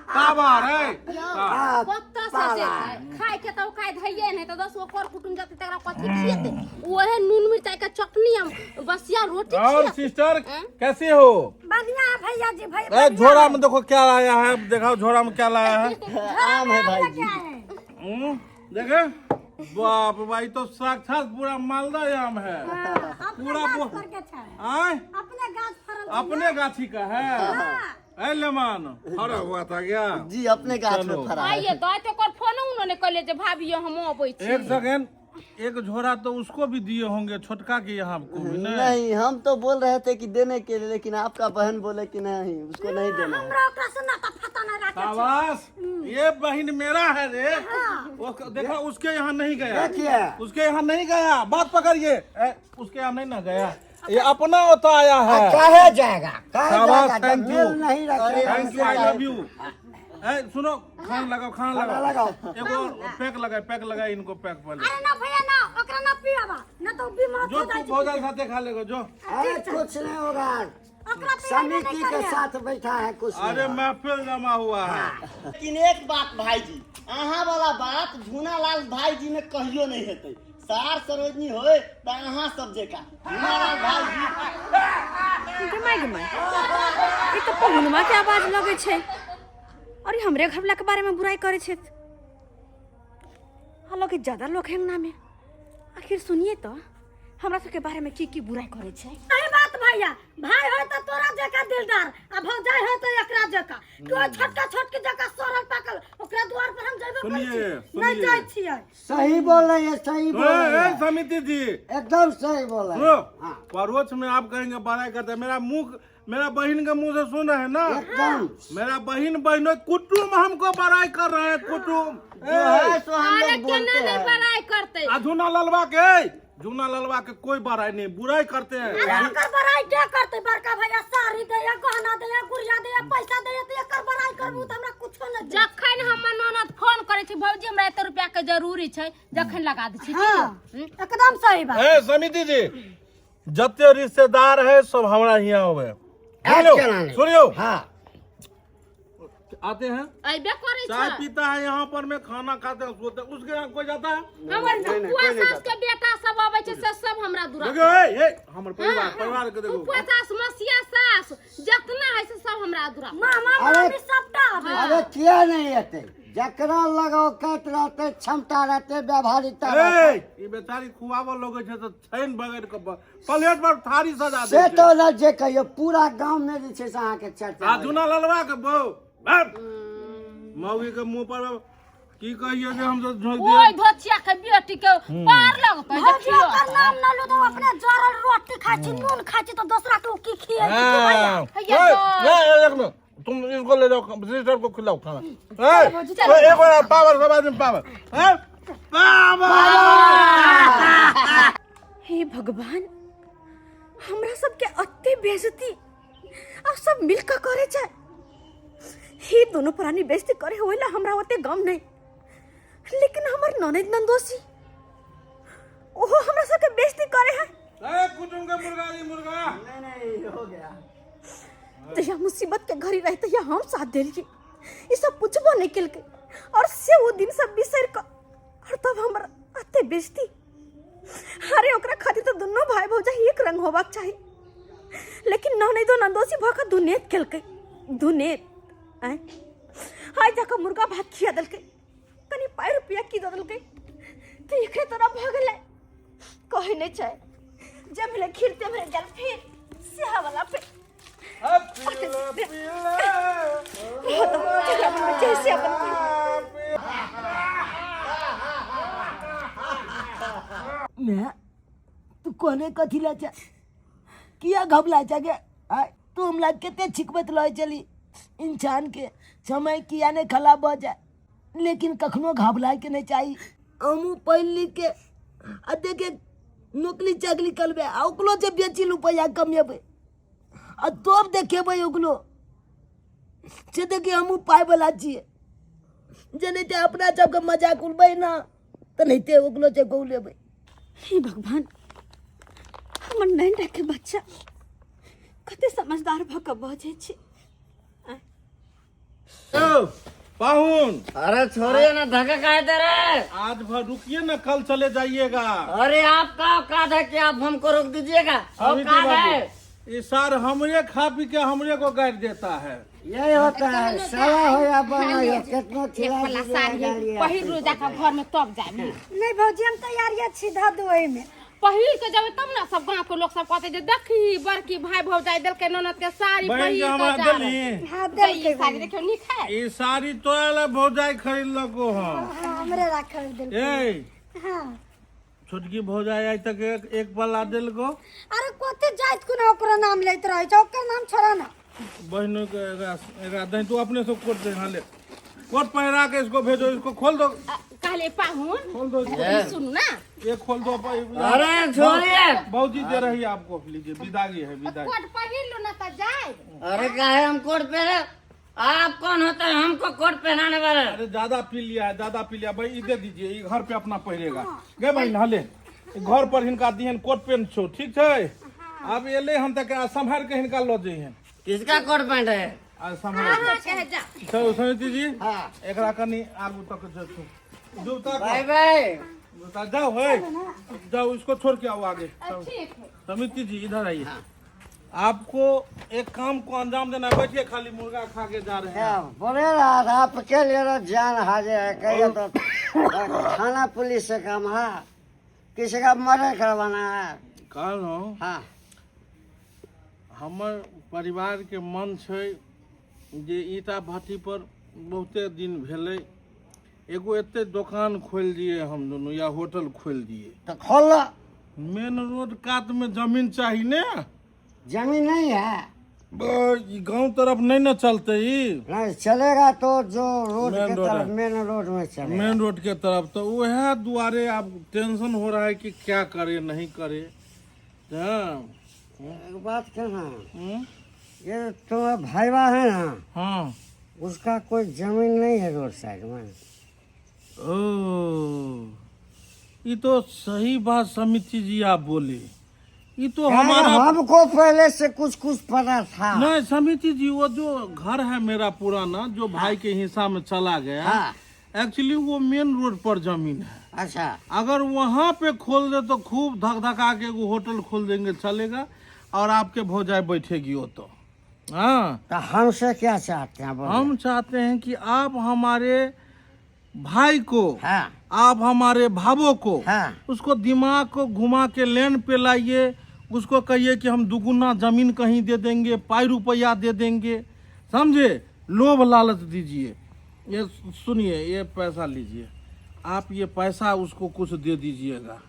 पावर है। हाँ। कत्ता से जेतै? खाय के तऽ ओकाय धैये नहि तऽ 10 गो कर कुटुम जेतै तकरा कथी खिएतै? ओहे नून मिरचाई के चटनी हम बसिया रोटी और खिएतै। सिस्टर, कैसे हो? बढ़िया है भैया जी, भैया। ए, झोरा में देखो क्या लाया है, देखो झोरा में क्या लाया है। आम है भाई जी। देखे, बाप भाई, तो साक्षात पूरा मालदा आम है पूरा। करके छै। आय? अपने गाछ फरल। अपने गाछी का है। ए लेमान, फरा हुआ था क्या? जी, अपने गाछ में चलो। फरा है। आइए तऽ एते ओकर फोनो उनो नहि कहलियै जे भाभी हम अबै छी। एक सेकेंड, एक झोरा तो उसको भी दिए होंगे, छोटका के यहाँ को भी नहीं? नहीं, हम तो बोल रहे थे कि देने के लिए, लेकिन आपका बहन बोले कि नहीं, उसको नहीं देना है। हमरा ओकरा से नाता फाता नहीं राखे छै। शाबाश, ये बहन मेरा है रे। वो देखो, उसके यहाँ नहीं गया। देखिए। उसके यहाँ नहीं गया, बात पकड़िए। ए, उसके यहाँ नहीं ना गया, ये अपना होता आया है। काहे जाएगा, काहे शाबाश, जाएगा जब thank you. मेल नहीं रखे। Thank you, I love you. ए सुनो, खाना लगाओ, खाना खाना लगाओ। लगाओ। एगो और पैक लगाए, पैक लगाए इनको, पैक पहले। अरे ना भैया ना, ओकरा ना पियाबा न तो बीमार जो हो तू जाइ छै। भौजाई साथे खा लेगा जो। अरे, कुछ नहीं होगा। ओकरा पियाबे नहीं समिति के करिए। साथ बैठा है, कुछ नहीं अरे, होगा। महफिल जमा हुआ है। लेकिन एक बात भाई जी, अहाँ वाला बात झूनालाल भाई जी में कहियो नहीं हेतै। सार सरोजनी होय तऽ अहाँ सब जेका झूनालाल भाई जी। गे my, गे my, ई तऽ पहुनमा के आवाज लगै छै और ई हमरे घरवला के बारे में बुराई करै छै। हालांकि ज्यादा लोग है अंगना में, आखिर सुनिए तो हमरा सबके बारे में की की बुराई करै छै। सही बात भैया, भाई हो तो तोरा जका दिलदार आ भौजाई हो तो एकरा जका कि ओ छोटका छोटकी जका सड़ल पाकल, ओकरा द्वार पर हम जइबे करै सुनिए, छी नहीं? सुनिए। जाइ छियै। सही बोल रही है, सही बोल रही ए, है। समिति जी। एकदम सही बोल रहे सुनो। हैं, हाँ। परोक्ष में आप कहेंगे बड़ाई करते हैं। मेरा मुंह, मेरा बहन के मुंह से सुन रहे हैं ना? एकदम। मेरा बहन बहनों कुटुम हमको बड़ाई कर रहे हैं, कुटुम। जो है सो हम अरे, लोग केना बोलते नहि हैं। बड़ाई करतै? आ जूना ललवा के, जूना ललवा के कोई बड़ाई नहीं, बुराई करते हैं। अरे, ओकर बड़ाई के करतै? बड़का भैया साड़ी दैया, गहना दैया, गुड़िया दैया, पैसा दैया, तऽ एकर बड़ाई करबू तऽ हमरा कुछो नहि देत। जखन हमर ननद फोन करै छै, भौजी हमरा एते रुपया के जरूरी छै, जखन लगा दै छी। हाँ, एकदम सही बात। ए समिति जी, जते रिश्तेदार है सब हमरा यहाँ होवे। सुनियो। केना नहीं? सुनियो। हाँ। आते हैं। अयबे करै चाय छै। पीता है यहाँ पर में, खाना खाते हैं, सोते हैं। उसके यहाँ कोई जाता है? हमर फुआ सास के बेटा सब अबै छै, से सब हमरा दुरा देखियो, ए, ए, हमर परिवार, परिवार के देखो। फुआ सास, मसिया सास, जतना है से सब हमरा दुरा। मामा अरे- मामी सबटा आबै। अरे, किया नहीं एते? जकरा लगाओ कत रहते, क्षमता रहते, व्यवहारिकता रहते। ए, ई बेचारी खुआबऽ लगै छै तऽ छानि बगैर के प्लेट पर थारी सजा से दै छै। तो न जे कहियो, पूरा गांव में जे छै से अहाँके चर्चा आ होइए। जूना ललवा के बहू, बाप, मौगी के मुंह पर की कहिए जे हम सब झोंक ओइ दिए। धोचिया के बेटी के पार लगतै। भौजी, देखियो। ओकर नाम न लू तो अपने जरल रोटी खाइ छी, नून खाइ छी, तऽ दोसरा के ओ की खिएतै के भैया? हाँ। भैया। ए, तो- ए, एक मिनट, तुम इसको ले जाओ, सिस्टर को खिलाओ खाना। ए, ए, एक बार पावर, सब आदमी पावर, ए, पावर। हे भगवान, हमरा सबके अते बेइज्जती आ सब मिल के करे छै। हे, दोनों प्राणी बेइज्जती करे होइला हमरा ओते गम नहीं, लेकिन हमर ननद नंदोसी ओहो हमरा सबके बेइज्जती करे है। ए, कुटुम के मुर्गा जी, मुर्गा। नहीं नहीं, हो गया। तहिया मुसीबत के घड़ी रहे तहिया हम साथ देलिए, ई सब पूछबो नहीं केलकै और से वो दिन सब बिसरि कऽ और तब हमर अते बेइज्जती। अरे, ओकरा खातिर तो दुनू भाई भौजाई एक रंग होबाक चाही, लेकिन ननैदो नंदोसी भऽ कऽ दुनेत केलकै, दुनेत। आँय, आइ जाकऽ मुर्गा भात खिया देलकै, कनि पाइ रुपया की दऽ देलकै तऽ एकरे तोरा भऽ गेलै। कहै नहि छै, जे भेलै खीर ते भेलै गेल फिर सेहा वाला पे जकरा मनमे जे से अपन करू। मैं तू कोने कथी लै छै किया घबला छै गे आय तू हमरा कते छिकबैत रहै छली इंसान के समय किया नहि खराब भऽ जाय लेकिन कखनो घबरायके नहि चाही। हमहूँ पढ़ि लिखके आ देखे नौकरी चाकरी करबै आ ओकरो जे बेसी रुपैआ कमेबै आ तब देखेबै ओकरो से देखिए हमहूँ पाइवला छियै। जेनाहिते अपना सबके मजाक उड़बै ने तेनाहिते ओकरो सबके उड़ेबै। हे भगवान, हमर नैना के बच्चा कते समझदार भऽ कऽ बजै छै। ओ, पाहुन। अरे छोड़िए ना, धक्का काहे दे रहे हैं? आज भर रुकिए ना, कल चले जाइएगा। अरे आपका औकात है कि आप हमको रोक दीजिएगा? समिति औकात बाबू, है? ये सार हमरे खा पी के हमरे को गाड़ देता है। यही होता है, सवा हो या बना हो, कितना एक खिला पल्ला दीजिएगा, साड़ी गाली पहिर लो जाके घर में तब जाबी। नहीं भौजी, हम तैयारिया छी, धऽ दू ओहिमे। पहिर के जेबै तब ने सब गांव के लोग सब कहते जे देखी बड़की भाई भौजाई देलकै ननद के साड़ी बहन पहिर के के हमरा जा देली। रहल। हाँ, दै देलकै ई साड़ी देखियौ नीक है। ई साड़ी तोरा ला भौजाई खरीदलको हन। हाँ, हमरे राखल देलकै। ए हाँ। छोटकी भौजाई आइ तक एक पल्ला देलको। अरे कते जाइत कुना ओकरो नाम लैत रहै छै, ओकर नाम छोड़ा ना। बहनों के एकरा दही, तू अपने से कोट दे। हाँ ले कोट पहिरा के इसको भेजो, इसको खोल दो। कहले पाहुन खोल दो इसको। ई सुनू ना, ये खोल दो। अरे छोड़िए, भौजी दे रही है आपको, लीजिए विदागी है, विदागी। कोट पहिर लो ना त जाए। अरे काहे हम कोट पहने? आप कौन होते हैं हमको कोट पहनाने वाले? अरे ज्यादा पी लिया है, ज्यादा पी लिया भाई, ई दे दीजिए, ई घर पे अपना पहिरेगा। गे भाई नहले घर पर हिनका दिहन कोट पेंट छो, ठीक छै? आब एले हन त सम्हार के हिनका ल जइहन। किसका कोट पैंट है? आ सम्हार अहाँ के है जा। चलो समिति जी, एकरा कनी आगू तक जतो जूता बाय बाय जूता जाओ है, जाओ इसको छोड़ के आओ आगे। ठीक है। समिति जी इधर आइए, आपको एक काम को अंजाम देना है। बैठिए, खाली मुर्गा खा के जा रहे हैं। बोले रहा था आपके लिए तो जान हाजिर है, कहिए तो थाना पुलिस से काम है, किसी का मर्डर करवाना है। कहलहुँ हाँ, हमर परिवार के मन छै जे ईटा भट्ठी पर बहुते दिन भेलै, एगो एते दोकान खोलि दिए हम दुनू या होटल खोलि दिए। तो खोल लो। मेन रोड कात में जमीन चाही ने। जमीन नहीं है। ई गांव तरफ नहीं न चलते ई। नहीं चलेगा तो जो रोड मेन के रोड तरफ है। मेन रोड में चलेगा। मेन रोड के तरफ तो वह दुआरे अब टेंशन हो रहा है कि क्या करे नहीं करे। हाँ। एक बात कहना, हम्म? ये तुम्हारा भाईवा है ना, हाँ, उसका कोई जमीन नहीं है रोड साइड में। ओ ये तो सही बात समिति जी आप बोले, ये तो हमारा हमको पहले से कुछ कुछ पता था। नहीं समिति जी, वो जो घर है मेरा पुराना जो भाई के हिस्सा में चला गया, हाँ, एक्चुअली वो मेन रोड पर जमीन है। अच्छा, अगर वहाँ पे खोल दे तो खूब धक धका के एगो होटल खोल देंगे, चलेगा, और आपके भौजाई बैठेगी वो तो। हाँ, तो हमसे क्या चाहते हैं बोलिए? हम चाहते हैं कि आप हमारे भाई को, हाँ, आप हमारे भावों को, हाँ, उसको दिमाग को घुमा के लेन पे लाइए, उसको कहिए कि हम दुगुना जमीन कहीं दे देंगे, पाई रुपया दे देंगे, समझे? लोभ लालच दीजिए। ये सुनिए, ये पैसा लीजिए आप, ये पैसा उसको कुछ दे दीजिएगा,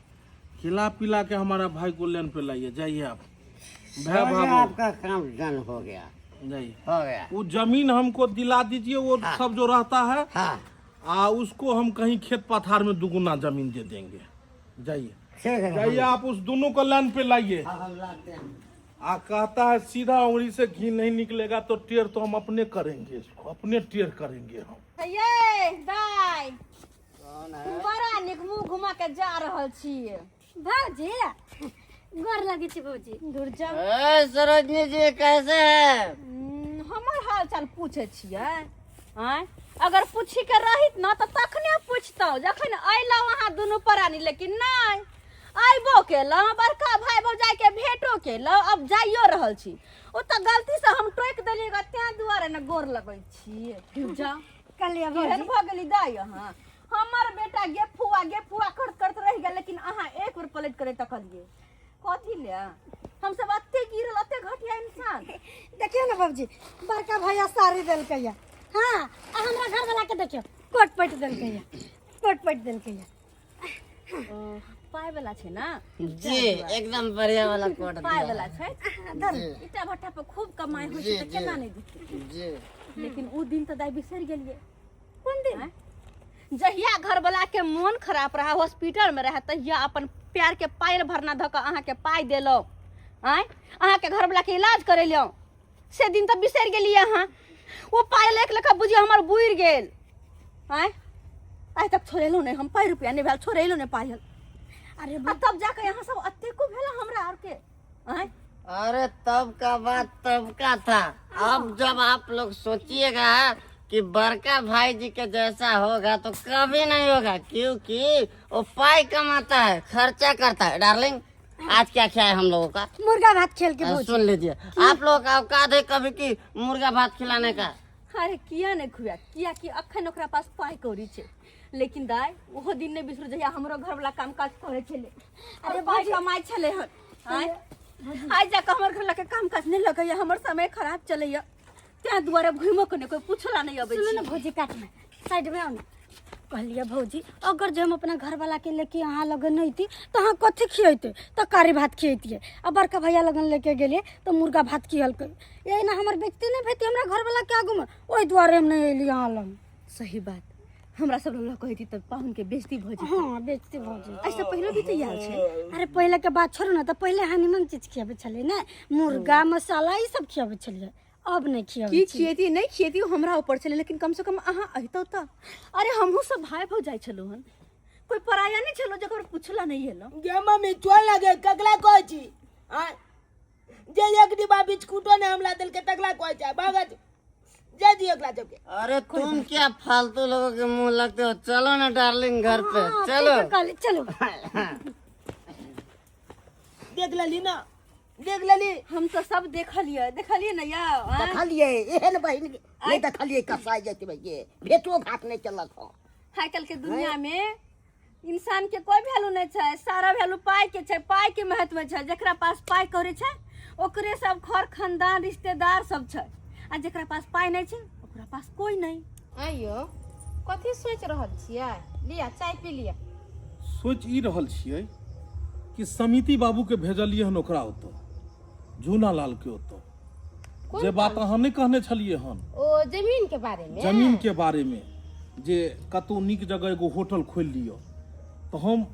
खिला पिला के हमारा भाई को लेन पे लाइए। जाइए आप, भय हो गया, भावो आपका काम डन हो गया, जाइए हो गया। वो जमीन हमको दिला दीजिए, वो हाँ। सब जो रहता है, हाँ, आ उसको हम कहीं खेत पथार में दुगुना जमीन दे देंगे। जाइए ठीक है, जाइए आप उस दोनों को लाइन पे लाइए। हम लाते हैं। आ कहता है सीधा उंगली से घी नहीं निकलेगा तो टेर तो हम अपने करेंगे, इसको अपने टेर करेंगे हम। ये दाई, बड़ा नीक मुंह घुमा के जा रहल छियै। भौजी गोर लगै छी भौजी। दूर जा। ए सरोजनी जी कैसे है? हमर हाल चाल पूछे छियै? आँय, अगर पूछी के रहित न तऽ तखने पूछतौ जखन अयलहुँ अहाँ दुनू प्राणी, लेकिन नहि अयबो केलहुँ, बड़का भाई भौजाई के भेंटो केलहुँ, अब जाइयो रहल छी। ओ तऽ गलती से हम टोकि देलियै ग, तें दुआरे ने गोर लगै छियै। दूर जा। कहलियै केहन भौजी भऽ गेली दाइ अहाँ? हमर बेटा गे फुआ गे फुआ करत करत रहि गेल, लेकिन अहाँ एक बेर पलटि के नहि तकलियै। कथी ले हम सब अते गिरल, अते घटिया इंसान। देखियौ ने भौजी, बड़का भैया साड़ी देलकैया। हाँ, आ हमरा घर वाला के देखियौ कोट पैट देलकैया, कोट पैट देलकैया। पाय वाला छै ना। जी, एकदम बढ़िया वाला कोट पाय दिया। वाला छै, ईटा भट्टा पर खूब कमाई होइ छै, तऽ केना नहि देतै? जी। लेकिन उ दिन तऽ दाइ बिसरि गेलियै। कोन दिन? जहिया घरवाला के मोन खराब रहा, हॉस्पिटल में रहे, तहिया अपन प्यार के पायल भरना धऽ कऽ अहाँके पाइ देलहुँ, आँय, अहाँके घरवाला के इलाज करेलहुँ, से दिन तऽ बिसरि गेलियै अहाँ। ओ पायल एक लेखा बुझियौ हमर बुड़ि गेल। आँय, आइ तक छोड़ेलहुँ नहि हम, पाइ रुपया नहि भेल, छोड़ेलहुँ नहि पायल। अरे, आ तब जाके अहाँ सब अतेको भेल हमरा आरके, आँय? अरे, तब का बात तब का था। अब जब आप लोग सोचिएगा कि बड़का भाई जी के जैसा होगा तो कभी नहीं होगा, क्योंकि वो पाई कमाता है, खर्चा करता है। डार्लिंग, आज क्या क्या है हम लोगों का? मुर्गा भात खेल के। सुन लीजिए, आप लोगों का औकात है कभी की मुर्गा भात खिलाने का? अरे, किया नहि खुआत? किया कि अखन ओकरा पास पाइ कौड़ी छै। लेकिन दाइ, ओहो दिन नहि बिसरू जहिया हमरो घरवला काम काज करै छलै। अरे, पाइ कमाइ छलै हन। आँय, आइ जाकऽ हमर घर लके काम काज नहि लगैया, हमर समय खराब चलैया, तें दुआरे घुमो के नहि कोइ पूछला नहि अबै सुनू ने छै। भौजी, काटमे साइडमे आउ ने। कहलियै भौजी, अगर जे हम अपना घरवाला के लेके अहाँ लगन नहीं थी तो अहाँ कथी खियैते? तरकारी भात खियैतियै। आ बड़का भैया लगन लेके गेलियै तऽ मुर्गा भात खियलकै। एहिना हमर बेइज्जती नहि भेती हमरा घरवाला के आगूमे? ओहि दुआरे हम नहि अयली अहाँ लग। सही बात, हमरा सब लग कहैती तऽ पाहुन के बेइज्जती भऽ जेतै। हँ, बेइज्जती भऽ जेतै। एहिसँ पहिलो भी तऽ आयल छै। अरे, पहिले के बात छोड़ू ने। तऽ पहिले अहाँ निमन चीज खियाबै छलियै ने, मुर्गा मसाला ई सब खियाबै छलियै, अब नहि खियाबै की छी। खियैती नहि खियैती ओ हमरा ऊपर छलै, लेकिन कम से कम अहाँ अहितौ तऽ। अरे, हमहूँ सब भाय भौजाइ छलहुँ हन, कोइ पराया नहि छलहुँ जकर पूछला नहि एलहुँ। गे मम्मी, चल ना गे। ककरा कहै छी आँय? जे एक डिब्बा बिस्कुटो ने हमरा देलकै तकरा कहै छै। भगत जाय दियौ एकरा सबके। अरे, तुम क्या फालतू लोगों के मुंह लगते हो? चलो ना डार्लिंग, घर पे। हाँ, चलो। ठीक है, कहली, चलो। देख लेली ना, देख लेली। हम तऽ सब देखलियै, देखलियै ने यौ, आँय? देखलियै एहन बहिन के नहि देखलियै। कसाई जेतै भैये, भेटो घाट नहि केलक हँ। आइ काल्हि के दुनिया में इंसान के कोई वैल्यू नहीं छै, सारा वैल्यू पाई के छै, पाई के महत्व छै। जकरा पास पाई कौड़ी छै ओकरे सब खर खानदान रिश्तेदार सब छै, आ जकरा पास पाई नहीं छै ओकरा पास कोई नहीं। आइयो, कथी सोचि रहल छियै? लिअ, चाय पी लिअ। सोचि ई रहल छियै कि समिति बाबूके भेजलियै हन ओकरा ओतऽ, झूना लालके ओतऽ, जे बात अहाँ नहि कहने छलियै हन। ओ जमीन के बारे में? जमीन के बारे में, जे कतौ नीक जगह एगो होटल खोलि लिअ। तऽ हम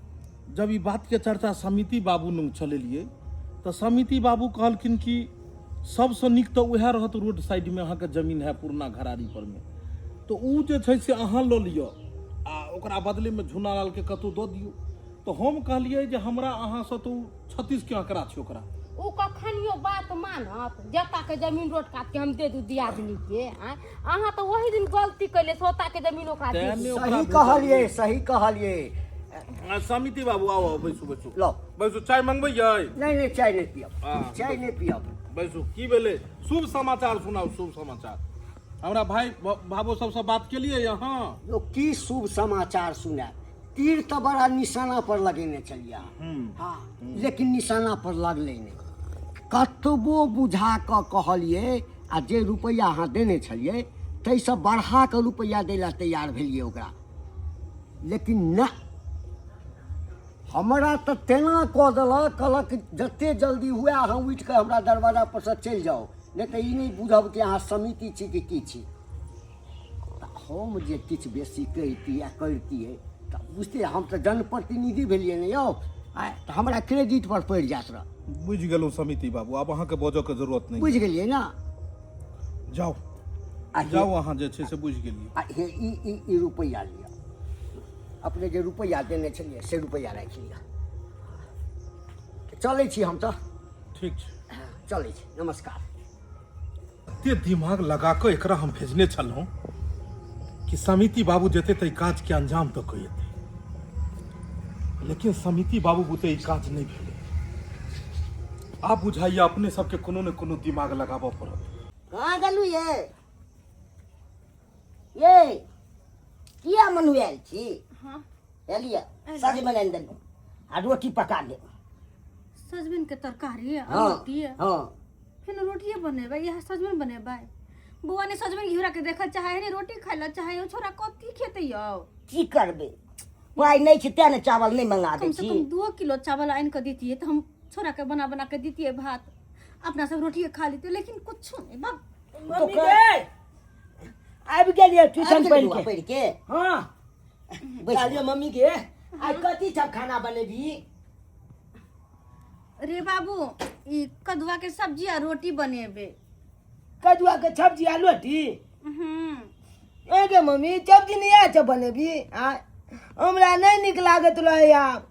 जब ई बातके चर्चा समिति बाबू लग चलेलियै तऽ समिति बाबू कहलखिन कि सबसँ नीक तऽ उएह रहत, रोड साइडमे अहाँके जमीन है पुरना घरारी परमे, तऽ ओ जे छै से अहाँ लऽ लिअ आ ओकरा बदलेमे झुनालालके कतहु दऽ दियौ। तऽ हम कहलियै जे हमरा अहाँसँ तऽ ओ 36के आंकड़ा छै ओकरा। ओ कखनियो बात मानत? जता के जमीन रोड काट के हम दे दू दियादनी के? आँय, अहाँ तऽ ओही दिन गलती कैले, सोता के जमीन ओकरा दे तें दू। ने ओकरा सही कहलियै, सही कहलियै। समिति बाबू, आउ आउ, बैसू बैसू। लो। बैसू, चाय मंगबैयै? नहीं नहीं, चाय नहीं पियब। हाँ। चाय नहीं पियब। बैसू, की भेलै? शुभ समाचार सुनाउ, शुभ समाचार। हमरा भाई भाबो सबसँ बात केलियै अहाँ? यो, की शुभ समाचार सुनायब? तीर तऽ बड़ा निशाना पर लगेने छलियै अहाँ। हाँ, लेकिन निशाना पर लगलै नहि। कतबो बुझा कऽ कहलियै, आ जे रुपैआ अहाँ देने छलियै ताहिसँ बढ़ा कऽ रुपैआ दै लए तैयार भेलियै ओकरा, लेकिन नहि, हमरा तऽ तेना कऽ देलक, कहलक जते जल्दी हुए अहाँ उठि कऽ हमरा दरवाजा पर से चलि जाउ, नहि तऽ ई नहि बुझब कि अहाँ समिति छी कि की छी। तऽ हम जे किछु बेसी कहितियै आ करितियै तऽ बुझतियै, हम तऽ जनप्रतिनिधि भेलियै ने यौ, आँय, तऽ हमरा क्रेडिट पर पड़ि जायत रह। बुझि गेलहुँ समिति बाबू, आब अहाँके बजऽ के जरूरत नहि। बुझि गेलियै ने? जाउ। आ हे- जाउ अहाँ, जे छै से बुझि गेलियै। आ हे, ई ई ई रुपैआ लिअ, अपने जे रुपैआ देने छलियै से रुपैआ राखि लिअ। चलै छी हम तऽ। ठीक छै। चलै छी, नमस्कार। एते दिमाग लगा कऽ एकरा हम भेजने छलहुँ कि समिति बाबू जेतै तऽ ई काजके अंजाम दऽ कऽ एतै, लेकिन समिति बाबू बुते ई काज नहि भेलै। आब बुझाइए अपने सबके कोनो ने कोनो दिमाग लगाबऽ पड़त। कहाँ गेलू ये? ये किया मनुआयल छी? हाँ। एलियै, सजमनि आनि देलहुँ आ रोटी पका लेब। सजमनि के तरकारी आ रोटी? हाँ। फेर रोटिए बनेबै? इएह सजमनि बनेबै? बौआ ने सजमनि घिउरा के देखऽ चाहे है, ने रोटी खाइ लए चाहे। ओ छोरा कथी खेतै यौ? की करबै? पाइ नहि छै तें ने चावल नहि मंगा दै कम से छी कम 2 किलो चावल आनि कऽ दितियै तऽ हम छोड़ा के बना बना के दितियै भात, अपना सब रोटिए खा लेतियै, लेकिन कुछो नहि। बाप मम्मी गे, आबि गेलियै ट्यूशन आबि गेली पढ़ि बौआ के। पढ़ि के? हाँ। बैस। कहलियै मम्मी के, आइ कथी सब खाना बनेबी? रे बाबू, ई कदुआ के सब्जी आ रोटी बनेबे। कदुआ के सब्जी आ रोटी? हम्म। ए गे मम्मी, सब्जी नहि आय छै बनेबी? आ हमरा नहि नीक लागैत रहै आब।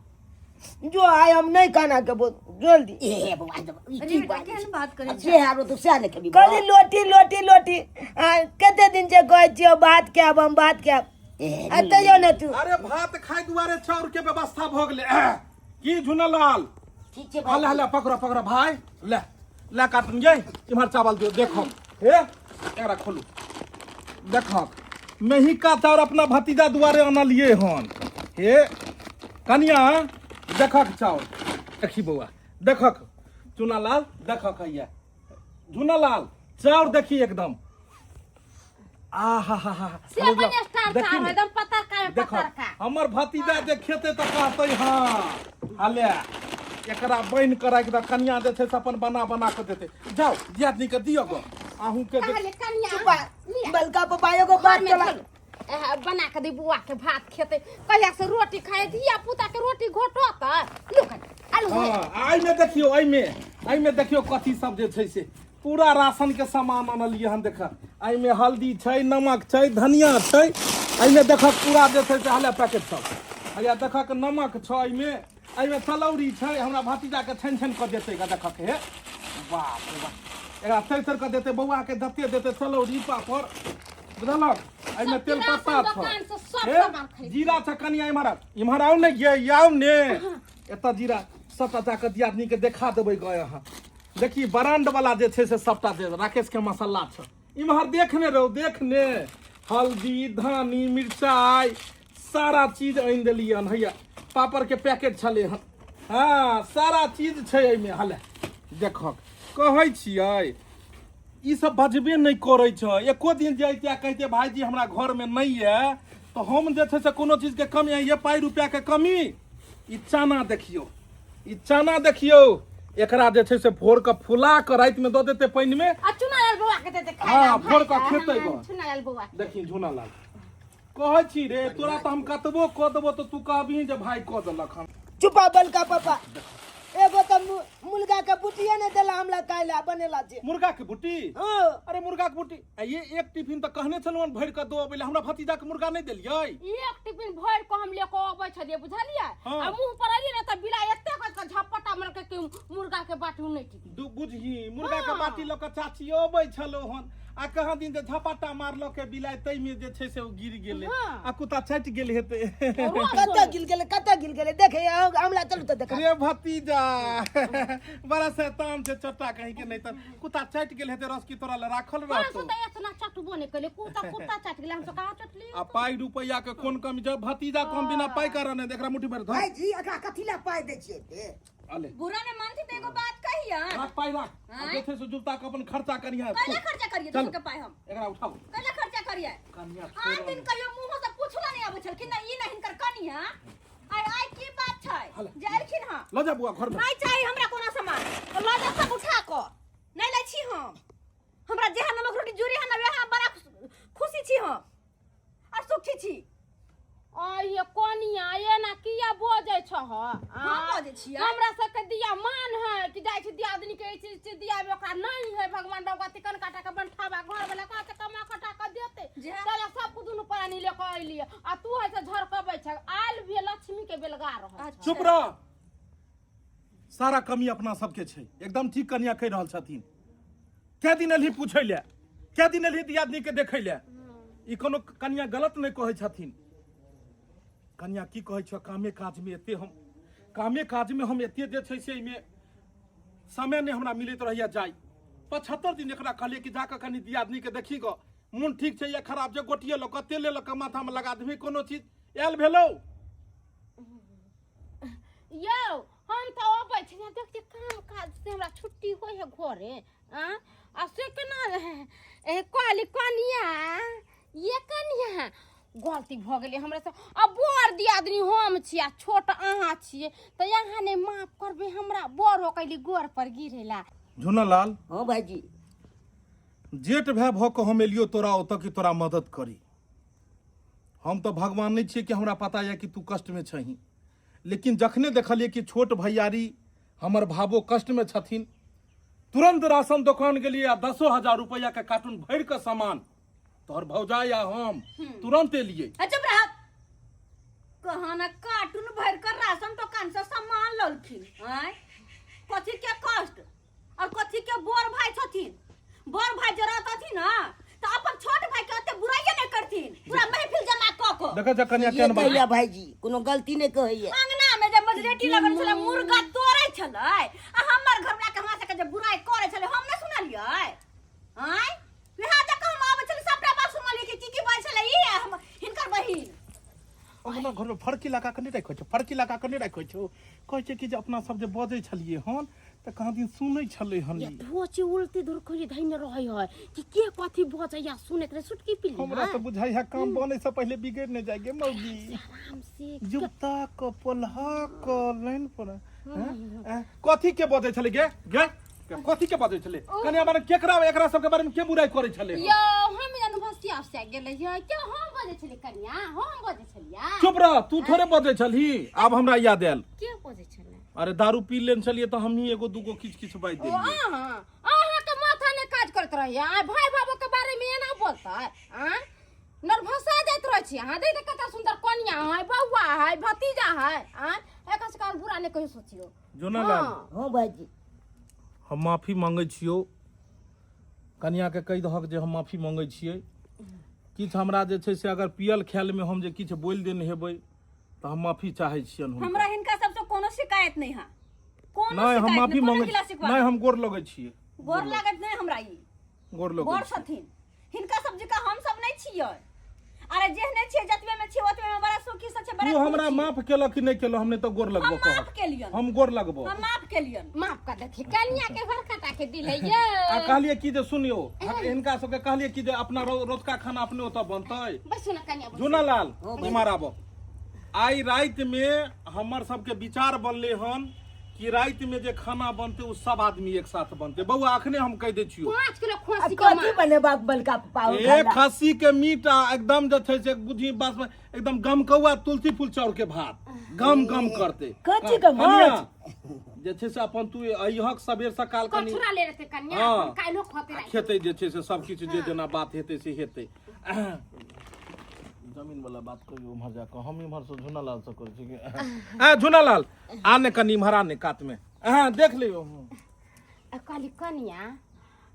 जो आइ हम नहि खाना खेबो, जल्दी। ए बौआ, ई अरे की बेटा, बात केहन बात करै छै? छै? जे आरो तू सएह ने खेबी। कहली लोटी लोटी लोटी, आ कते दिन से कहै छियौ भात खायब हम, भात खायब, आ तैयो ने तू। अरे भात खाय दुआरे चाउर के व्यवस्था भऽ गेलै की झुनलाल? ठीक छै। हले हले, पकड़ो पकड़ो भाई, ले ले काटन गे, इम्हर चावल दियो। देखो हे, एकरा खोलू, देखो मेहिका चाउर अपना भतीजा दुआरे अनलिए हन। हे कनिया, देखक चाउर, देखी बौआ, देखक चुनालाल, देखक हैया झुनालाल चाउर देखी एकदम आ हा हा हा। से अपन स्टार देखी चाउर ने। एकदम पतरका में। देखो पतरका। हमर भतीजा जे खेते तऽ कहते हाँ हले एकरा बनि कऽ राखि दऽ, कनिया जे छै से अपन बना बना कऽ देतै। जाउ दियादनी के दियौ गो अहूँ के कहले कनिया चुपा लिया। बलका पप्पा, एगो बात घरमे तोरा चलू। एह, बना के दी बुआ के, भात खेते कहिया से रोटी खाए, धिया पुता के रोटी घोटत। लू कनि, आलू। हाँ, एहिमे देखियौ, एहिमे एहिमे देखियौ कथी सब जे छै से पूरा राशन के सामान अनलियै हन। देख, एहिमे हल्दी छै, नमक छै, धनिया छै। एहिमे देखक पूरा जे छै से हले पैकेट सब हैया। देखक नमक छै एहिमे, एहिमे चलौरी छै। हमरा भतीजा के छानि छानि कऽ देतै ग। देखक हे, बाप रे बाप, एकरा तरि तरि कऽ देतै बौआ के, जते देतै चलौरी पापड़, बुझलक? एहिमे सब तेलपत्ता राशन छै दोकान से सब हे, सामान खरीद। जीरा छै। कनिया इम्हर आउ, इम्हर आउ ने गे, आउ ने एतऽ। जीरा सबटा जाकऽ दियादनी के देखा देबै ग। अहाँ देखी, ब्रांड वाला जे छै से सबटा दे राकेश के मसाला छै। इम्हर देखने रहो, देखने हल्दी, धनी, मिरचाई सारा चीज आनि देलियै हन। हैया पापड़ के पैकेट छलै हन। हाँ, सारा चीज छै एहिमे। हले देखक, कहै छियै ई सब बजबे नहि करै छै। एको दिन जैते कहिते भाईजी हमरा घरमे नहि यऽ तऽ हम जे छै से कोनो चीजके कमी ये पाइ रुपैआके कमी। ई चना देखियौ, ई चना देखियौ, एकरा जे छै से भोर के फुला के रातिमे दऽ देतै पानिमे। आ चुनालाल बौआ के देते खाय हाँ, ला, भोर भाई के खेतै हाँ, गऽ। चुनालाल बौआ के। देखी झुनालाल, कहै छी रे तोरा तऽ हम कतबो कऽ देबो तऽ तू कहबही जे भाय कऽ देलक हन। चुपा बलका पापा, एगो तऽ मुर्गा के बुटिए नहि देला हमरा काल्हि बनेला छै। मुर्गा के बुटी? हाँ। अरे मुर्गा के बुटी आ ये एक टिफिन तऽ कहने छलहुँ हन भरि कऽ दो अबै लए, हमरा भतीजा के मुर्गा नहि देलियै? एक टिफिन भरि के हम लेके अबै छलियै, बुझलियै? हाँ। आ मुंह पर एलियै ने तऽ बिलाइ एते कऽ के झपटा मारलकै कि मुर्गा के बाटी नहि टिकल। दू बुझही, मुर्गा के बाटी लऽ कऽ चाची अबै छलौ हन आ कहाँ दिन जे झपाटा मारलकै बिलाइ, ताहिमे जे छै से ओ गिर गेलै। हाँ। आ कुत्ता चाटि गेल हेतै। कतऽ गिर गेलै, कतऽ गिर गेलै? देखे हमरा, चलू तऽ देखा। रे भतीजा बड़ा शैतान छै, चट्टा कहीं के। नहीं तऽ कुत्ता चाटि गेल हेतै, रस की तोरा लए राखल हम रहतौ। तऽ एतना चटबो नहि केलियै, कुत्ता कुत्ता चाटि गेलै, हम सब कहाँ चटलियै? आ पाइ रुपैआ के कोन कमी छै भतीजा को? हम बिना पाइ कारण एकरा मुट्ठी भरि धर। भाईजी, एकरा कथी लए पाइ दै छियै एते? अले बुरा ने मानती तऽ एगो बात कहिया। राख पाइ राख, आ जे छै से जुलता के अपन खर्चा करिहा। कैला खर्चा करिए चलू। दोसर के पाइ हम? एकरा उठाओ। कैला खर्चा करिए? कनिया आन दिन कहियो मुंह से पूछला नहीं आबै छलखिन ना ई ना हिनकर कनिया। आइ आइ की बात छै हले। जे एलखिन हँ? लऽ जा बुआ घर में। नहीं चाही हमरा कोनो सामान, लऽ जा सब उठा कऽ, नहीं लै छी हम। हमरा जेहा नमक रोटी जुड़ी है ना वएह बड़ा खुशी छी हम और सुखी छी। आइये कनिया, एना किया बजै छह? हम बजै छियै? हमरा सबके दिया मान है कि जाइ छी दियादनी के ई चीज से दियाबे, ओकरा नहीं है। भगवान भगवती कनका टाका बनठाबा घर वाला कहाँ से कमा खटा के देते? जे- साला सब के दुनू प्राणी ले के अइलियै आ तू है से झरकबै छ, आयल भी लक्ष्मी के बेलगा रहल छ। चुप रह, सारा कमी अपना सबके छै। एकदम ठीक कनिया कहि रहल छथिन। कै दिन एलही पूछै लए? कै दिन एलही दियादनी के देखै लए? ई कोनो कनिया गलत नहि कहै छथिन। कनिया की कहै छ, कामे काजमे एते हम, कामे काजमे हम एते जे छै से एहिमे समय नहि हमरा मिलैत रहैया। जाइ 75 दिन एकरा कहलियै कि जाकऽ कनि दियादनी के देखी गऽ, मोन ठीक छै या खराब छै, गोटिए लऽ कऽ तेले लऽ कऽ माथामे लगा देबही, कोनो चीज आयल भेलौ? यौ, हम तऽ अबै छी ने, देख छियै काम काज से हमरा छुट्टी होइ है घरे आ आ से केना ए कहली कनिया, ये कनिया गलती भऽ गेलै हमरा से। आ बड़ दियादनी हम छी आ छोट अहाँ छियै, तऽ अहाँ नहि माफ करबै हमरा? बड़ हो कैली गोर पर गिरेला। झुनालाल। हाँ भाईजी। जेठ भाय भऽ कऽ हम एलियो तोरा ओतऽ कि तोरा मदद करी। हम तऽ भगवान नहि छियै कि हमरा पता यऽ कि तू कष्टमे छही, लेकिन जखने देखलियै कि छोट भैयारी हमर भावो कष्टमे छथिन, तुरंत राशन दोकान गेलियै आ 10,000 रुपैआ के कार्टून भरि कऽ सामान तोहर भौजाई आ हम तुरंत एलियै। चुप रह। कहाँ ना कार्टून भर कर राशन दुकान से सामान ललखिन। आय, कथी के कष्ट और कथी के बड़ भाई छथिन? बड़ भाई जे रहतथिन ना तो अपन छोट भाई के ओते बुराइये नहीं करथिन, पूरा महफिल जमा क क। देखै छ कनिया ये केहन बात कहैया भाईजी, कोनो गलती नहि कहैया। अंगना में जे मजरेटी लगल छलै, मुर्गा तोड़ै छलै आ हमर घर वाला के हमरा सबके जे बुराई करै छलै, हम नहि सुनलियै? आय, वएह जगह हम आबै छलै, सबटा बात सुनलियै कि की की बाजै छलै ई आ हम हिनकर बहिन। अपना घरमे फड़की लगा कऽ नहि राखै छौ, फड़की लगा कऽ नहि राखै छौ। कहै छै कि जे अपना सब जे बजै छलियै हन तऽ कहाँ दिन सुनै छलै हन। ये धोची उल्टी धुरखुरी धैने रहै है कि के कथी बजैया सुनैत रहे सुटकी पी हमरा तऽ बुझाइ है काम बनै से पहिले बिगड़ नहि जाय गे मौगी। आराम से जुत्ता क पोल्हा क लाइन पर हैं? हैं? कथी के बजै छलै गे? गे कथी के बजै छलै कनिया? माने केकरा एकरा सबके बारे में के बुराई करै छलै? यो हम अनुभव से गेलै है के हम बजै छलियै कनिया, हम बजै छलियै। चुप रह, तू थोड़े बजै छलही। आब हमरा याद आयल। के बजै छलै? अरे दारू पी लेने छलियै तऽ हमही एगो दूगो किछु किछु बाजि ओ देलियै। अहाँ अहाँ के माथा नहि काज करैत रहैया? आइ भाई बाबू के बारे में एना बोलतै? आँ नर्वसा जाइत रहै छी अहाँ। देख कते सुंदर कनिया है, बौआ है, भतीजा है। आँ एकर से काम बुरा नहि कहियो सोचियो। जोनालाल। हाँ। हाँ भाईजी। हम माफी मांगै छियौ। कनियाके कहि दहक जे हम माफी मांगै छियै। किछु हमरा जे छै से अगर पियल ख्यालमे हम जे किछु बोलि देने हेबै तऽ हम माफी चाहै छियनि हुनका। हमरा हिनका सबसे कोनो शिकायत नहीं है, कोनो नहि, हम शिकायत माफी नहि, कोनो मांगै गिला शिकवा नहि, हम गोर लगै छियै। गोर लागत नहीं हमरा ई। गोर लगै गोर छियै। छथिन हिनका सब जकाँ हम सब नहीं छियै। अरे जेहने छियै, जतबे में छियै ओतबे में बड़ा सुखी से छै, बड़ा तू हमरा खुश छियै। माफ केलक कि नहि केलक? हम नहि तऽ गोर लगबो हम माफ कहब। केलियन। हम गोर लगबो। हम माफ केलियन। माफ कर देथिन कनिया के, बड़का टा के दिल है ये। आ कहलियै कि जे सुनियौ, हिनका सबके कहलियै कि जे अपना रतुका खाना अपने ओतऽ बनतै। बैसू ने कनिया, बैसू। झूनालाल, इम्हर आबो। आइ राति में हमर सबके विचार बनले हन कि राति में जे खाना बनते ओ सब आदमी एक साथ बनते। बौआ, अखने हम कहि दै छियौ। 5 किलो आ खस्सी के कथी मांस। बनेबाक बलका पाव? एक खस्सी के मीट आ एकदम जे छै से बुझी बस एकदम गमकौआ तुलसी फूल चाउर के भात गम गम करते। कथी के कनिया, माछ? जे छै से अपन तू अइहक सबेर सकाल कनि कछुरा ले रहते कनिया। हाँ। अपन काल्हो खते राति। खेतै जे छै से सब किछु जे जेना बात हेतै से हेतै। जमीन वाला बात कहियो उम्हर जाकऽ, हम इम्हर से झुनालाल से करै छी। आ झुनालाल, आ ने कनि इम्हर, आ ने कात में। हाँ देख लियौ। आ कहली कनिया,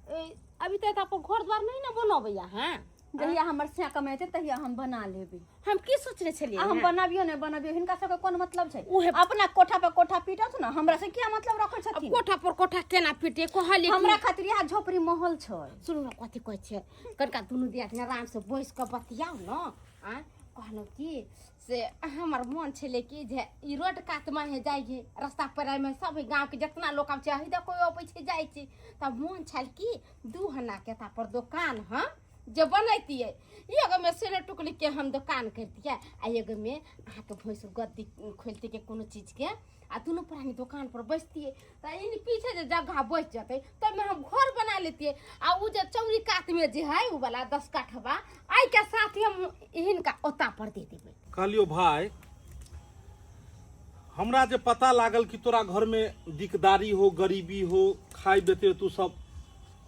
ए, अभी तक अपन घर द्वार नहीं ने बनबैया? हाँ। जहिया हमर सिया कमेतै तहिया हम बना लेबै। हम की सोचने छलियै? आ हम हँ? बनाबियो नहि बनाबियो, हिनका सबके कोन मतलब छै? उहे- अपना कोठा पर कोठा पीटत ने, हमरा से किया मतलब रखै अब छथिन? कोठा पर कोठा केना पीटे कहली कि- हमरा खातिर इएह झोपड़ी महल छै। सुनू ने, कथी कहै छै, कनिका दुनू दियादनी आराम से बैस कऽ बतियाउ ने। आँय कहलहुँ कि से हमर मन छलै कि जे ई रोड कातमे हे जाइए, रास्ता पेरामे सब गाँवके जितना लोक आबै छै, अही दऽ कोइ अबै छै जाइ छै, तब मन छल कि 2 हनाके तापर दोकान हम जे बनैतियै। एगोमे सेलो टुकलीके हम दोकान करितियै आ एगोमे अहाँके भैंस गद्दी खोलतियै के कोनो चीजके, आ दुनू प्राणी दोकान पर बैसतियै तऽ इन पीछे जे जगह बचि जेतै ताहिमे हम घर बना लेतियै, आ ओ जे चौरी कातमे जे है ओ वाला 10 काठवा एहिके साथ ही हम हिनका ओता पर दे देबै। कहलियौ भाय, हमरा जे पता लागल कि तोरा घरमे दिकदारी हो, गरीबी हो, खाइ बेते तू सब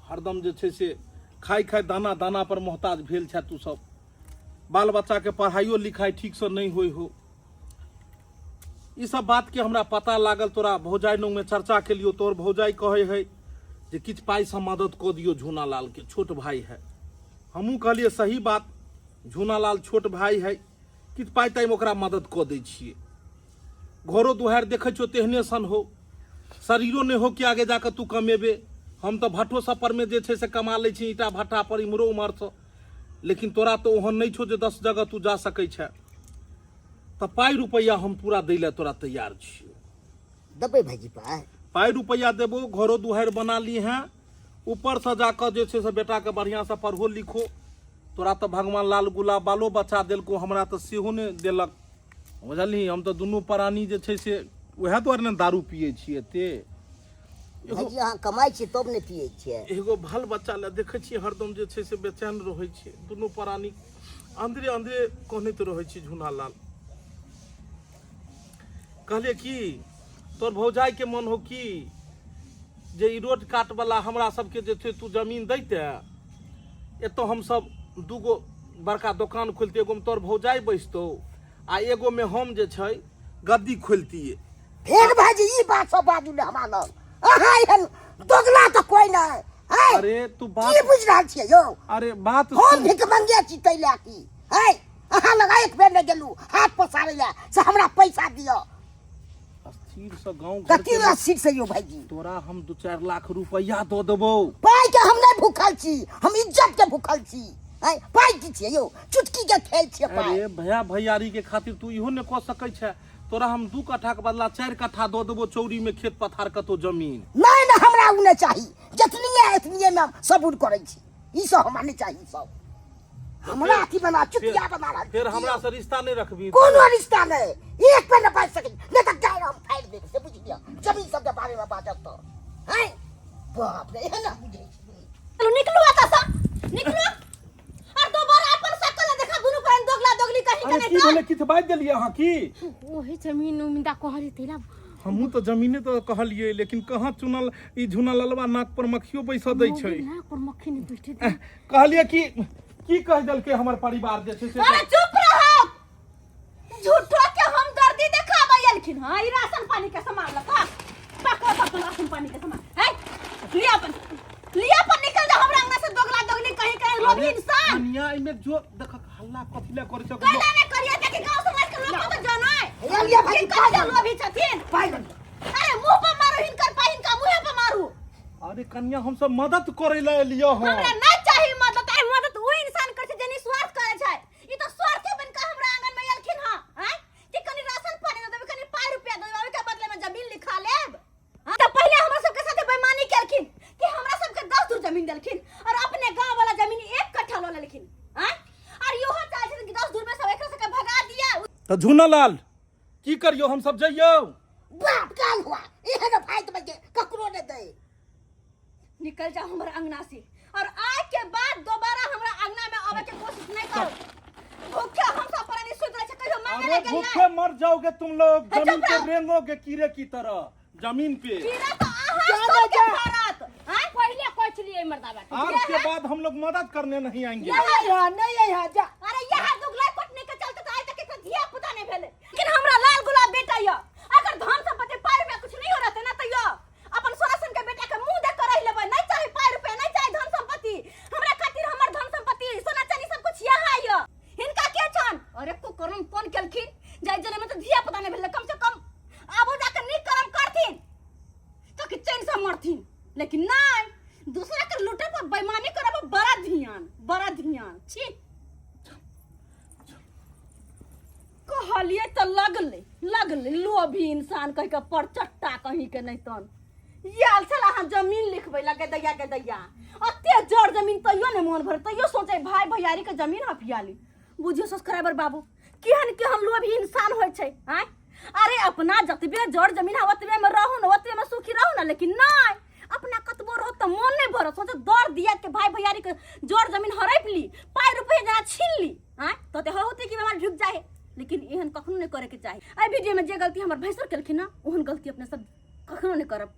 हरदम जे छै से खाइ खाइ दाना दाना पर मोहताज भेल छै तू सब, बाल बच्चाके पढ़ाइयो लिखाइ ठीकसँ नहि होइ हो, ई सब बात के हमरा पता लागल। तोरा भौजाइ नौमे चर्चा केलियो, तोहर भौजाइ कहै है जे किछु पाइसँ मदद कऽ दियौ झूनालाल के, छोट भाई है। हमहूँ कहलियै सही बात, झूनालाल छोट भाई है, किछु पाइ ताइमे ओकरा मदद कऽ दै छियै। घरो दुहारि देखै छियौ तेहने सन हो, शरीरो नहि हो कि आगे जाकऽ तू कमेबे। हम तऽ भट्ठो सब परमे जे छै से कमा लै छी, ईंटा भट्ठा पर इम्हरो उम्हरसँ, लेकिन तोरा तऽ ओहन नहि छौ जे 10 जगह तू जा सकै छे। तऽ पाइ रुपैआ हम पूरा दै लए तोरा तैयार छियौ। देबै भाईजी पाइ? पाइ रुपैआ देबो, घरो दुहारि बना ली हैं, ऊपरसँ जाकऽ जे छै से बेटाके बढ़िआँसँ पढ़ो लिखो। तोरा तऽ भगवान लाल गुलाब बालो बच्चा देलकौ, हमरा तऽ सेहो नहि देलक, बुझलही? हम तऽ दुनू प्राणी जे छै से उएह दुआरे ने दारू पियै छियै एते। भाइजी, अहाँ कमाइ छियै तब ने पियै छियै। एगो भल बच्चा लए देखै छियै हरदम जे छै से बेचैन रहै छियै, दुनू प्राणी अन्दरे अन्दरे कहनैत रहै छी। झूना लाल, कहलियै की तोर भौजाइके मन हो की जे ई रोड काट वाला हमरा सबके जे छै तू जमीन दैते, एतऽ हमसब दूगो बड़का दोकान खोलतियै, एगोमे तोर भौजाइ बैसतौ आ एगोमे हम जे छै गद्दी खोलतियै। फेर भाईजी ई बात सब बाजू ने हमरा लग, अहाँ एहन दोगला तऽ कोइ नहि है। अरे तू बात की बुझि रहल छियै यौ? अरे बात हम सुन। भिख मंगे छी तै लए की है? अहाँ लग एक बेर नहि गेलहुँ हाथ पसारै लए से हमरा पैसा दिअ। अस्थिर से गाँव घर कथी अस्थिर से यौ भाईजी? तोरा हम 2-4 लाख रुपया दऽ देबौ। पाइ के हम नहि भूखल छी, हम इज्जत के भूखल छी। आँय, पाइ की छियै यौ? चुटकी के खेल छियै पाइ। अरे भैया भैयारी के खातिर तू इहो नहि कऽ सकै छै। तोरा हम 2 कट्ठा के बदला 4 कट्ठा दऽ देबो, चौरी में खेत पथार कतौ जमीन। नहि नहि, हमरा ओ नहि चाही, जतनिए एतनिए में हम सबूर करै छी, ई सब हमरा नहि चाही। ई सब हमरा अथी बना चुतिया बना रहल फेर हमरा से रिश्ता नहीं रखबी? कोनो रिश्ता नहीं, एक पे न बाजि सकै, नहीं तऽ गाय हम फाड़ि देब से बुझि लिअ। जमीन सबके बारे में बाजब तऽ हैं बाप रे, एहन हम बुझै छी। चलू निकलू एतऽ सँ, निकलू और दोबारा अपन शकल न देखा दुनू बहन दोगला दोगली कहीं के। अरे नहीं की भेलै? किछु बाजि देलियै अहाँ की? ओही जमीन उमीन दा कहली तैला। हमहूँ तऽ जमीने तऽ कहलियै, लेकिन कहाँ चुनल ई झुना ललवा नाक पर मक्खियो बैसऽ दै छै। नाक पर मक्खी नहीं बैठे दे। कहलियै कि की कहि देलकै हमर परिवार जे छै से। अरे चुप रहो, झूठो के हम दर्दी देखाबै एलखिन। हां, ई राशन पानी के सामान लका पकड़ो सब राशन पानी के सामान है, लिया अपन, लिया अपन, निकल जा हमरा अंगना से, दोगला दोगली कहीं कहीं लोभी इंसान। कनिया, एहिमे जो देख हल्ला कथी लए करै छै? कैला ने करिए ताकि गांव समाज के लोग तो जानै हे लिया भाई, कि पाइ कते लोभी छथिन। पाइ लऽ लिअ। अरे मुंह पर मारू हिनकर पाइ, हिनका मुंहे पर मारू। अरे कनिया, हम सब मदद करे लए एलियो हँ। हमरा नहीं चाही मदद। आइ मदद ओ इंसान करै छै जे निस्वार्थ करै छै। ई तऽ स्वार्थे बनि कऽ हमरा आंगन में एलखिन हँ, आँय, कि कनि राशन पानी दऽ देबै, कनि पाइ रुपया दऽ देबै, ओहिके बदले में जमीन लिखा लेब। हाँ, तऽ पहिले हमरा सबके साथे बेईमानी केलखिन कि हमरा सबके 10 धूर जमीन देलखिन और अपने गांव वाला जमीन 1 कट्ठा लऽ लेलखिन। आँय, और इहो चाहै छथिन कि 10 धूर में सब एकरा सबके भगा दिया। तऽ झूनालाल, की करियो? हम सब जइयो? बाप काल हुआ, एहन भाई तऽ के ककरो नहि दै। निकल जाओ हमरा अंगना से और आय के बाद दोबारा हमरा अंगना में आवे के कोशिश नहीं करो। भूखे हम सब प्राणी सुत रहे छे, कहियो मांगे अरे ले गेलियै? भूखे मर जाओगे तुम लोग, हे, जमीन चुप पे रहो। रेंगोगे कीड़े की तरह जमीन पे। कीड़ा तो अहाँ सबके फरत। आँय? पहिले कहै छलियै मर्दाबा के। आज के बाद हम लोग मदद करने नहीं आएंगे। नहीं यहाँ, नहीं यहाँ, जा। अरे यह दुगला कोटने के चलते तो आइ तक एकरा धिया पुता नहीं भेले, लेकिन हमरा लाल गुलाब बेटा य, अगर धन संपत्ति पाइ रुपया कुछ नहीं हो रहते ना तो य अपन सोना सन के बेटा के मुंह देख कर रह लेबै। नहीं चाही पाइ रुपया, नहीं चाही धन संपत्ति हमरा खातिर, हमर धन संपत्ति सोना चांदी सब कुछ यहाँ य। हिनका के छन? अरे को करम कोन केलखिन जाय जने में तो धिया पुता नहीं भेले, कम से कम आबो जाके नीक करम करथिन तो कि चैन से मरथिन, लेकिन नहीं, दूसरा के लूटे पर बेईमानी करे पर बड़ा ध्यान, बड़ा ध्यान। छी, कहलिए तऽ लगले लगले लोभी इंसान कहि के परचट्टा कहीं के नहीं। तन आयल छल अहाँ जमीन लिखबै लगे दैया के दैया, अते जड़ जमीन तैयो नहीं मन भर, तैयो सोचे भाई भैयारी के जमीन हफिया ली। बुझियो सब्सक्राइबर बाबू, केहन केहन लोभी इंसान होइ छै। आँय, अरे अपना जतबे जड़ जमीन है ओतबे में रहू ने, ओतबे में सुखी रहू ने, लेकिन नहीं, अपना कतबो रहो तऽ मन नहीं भरत, सोचे दर दिया के भाई भैयारी के जड़ जमीन हड़प ली, पाइ रुपया जेना छीन ली। आँय, तो ते होते कि बीमार ढुक जाए, लेकिन एहन कखनो नहीं करे के चाही। एहि वीडियो में जे गलती हमर भैंसुर केलखिन ना, ओहन गलती अपने सब कखनो नहीं करब।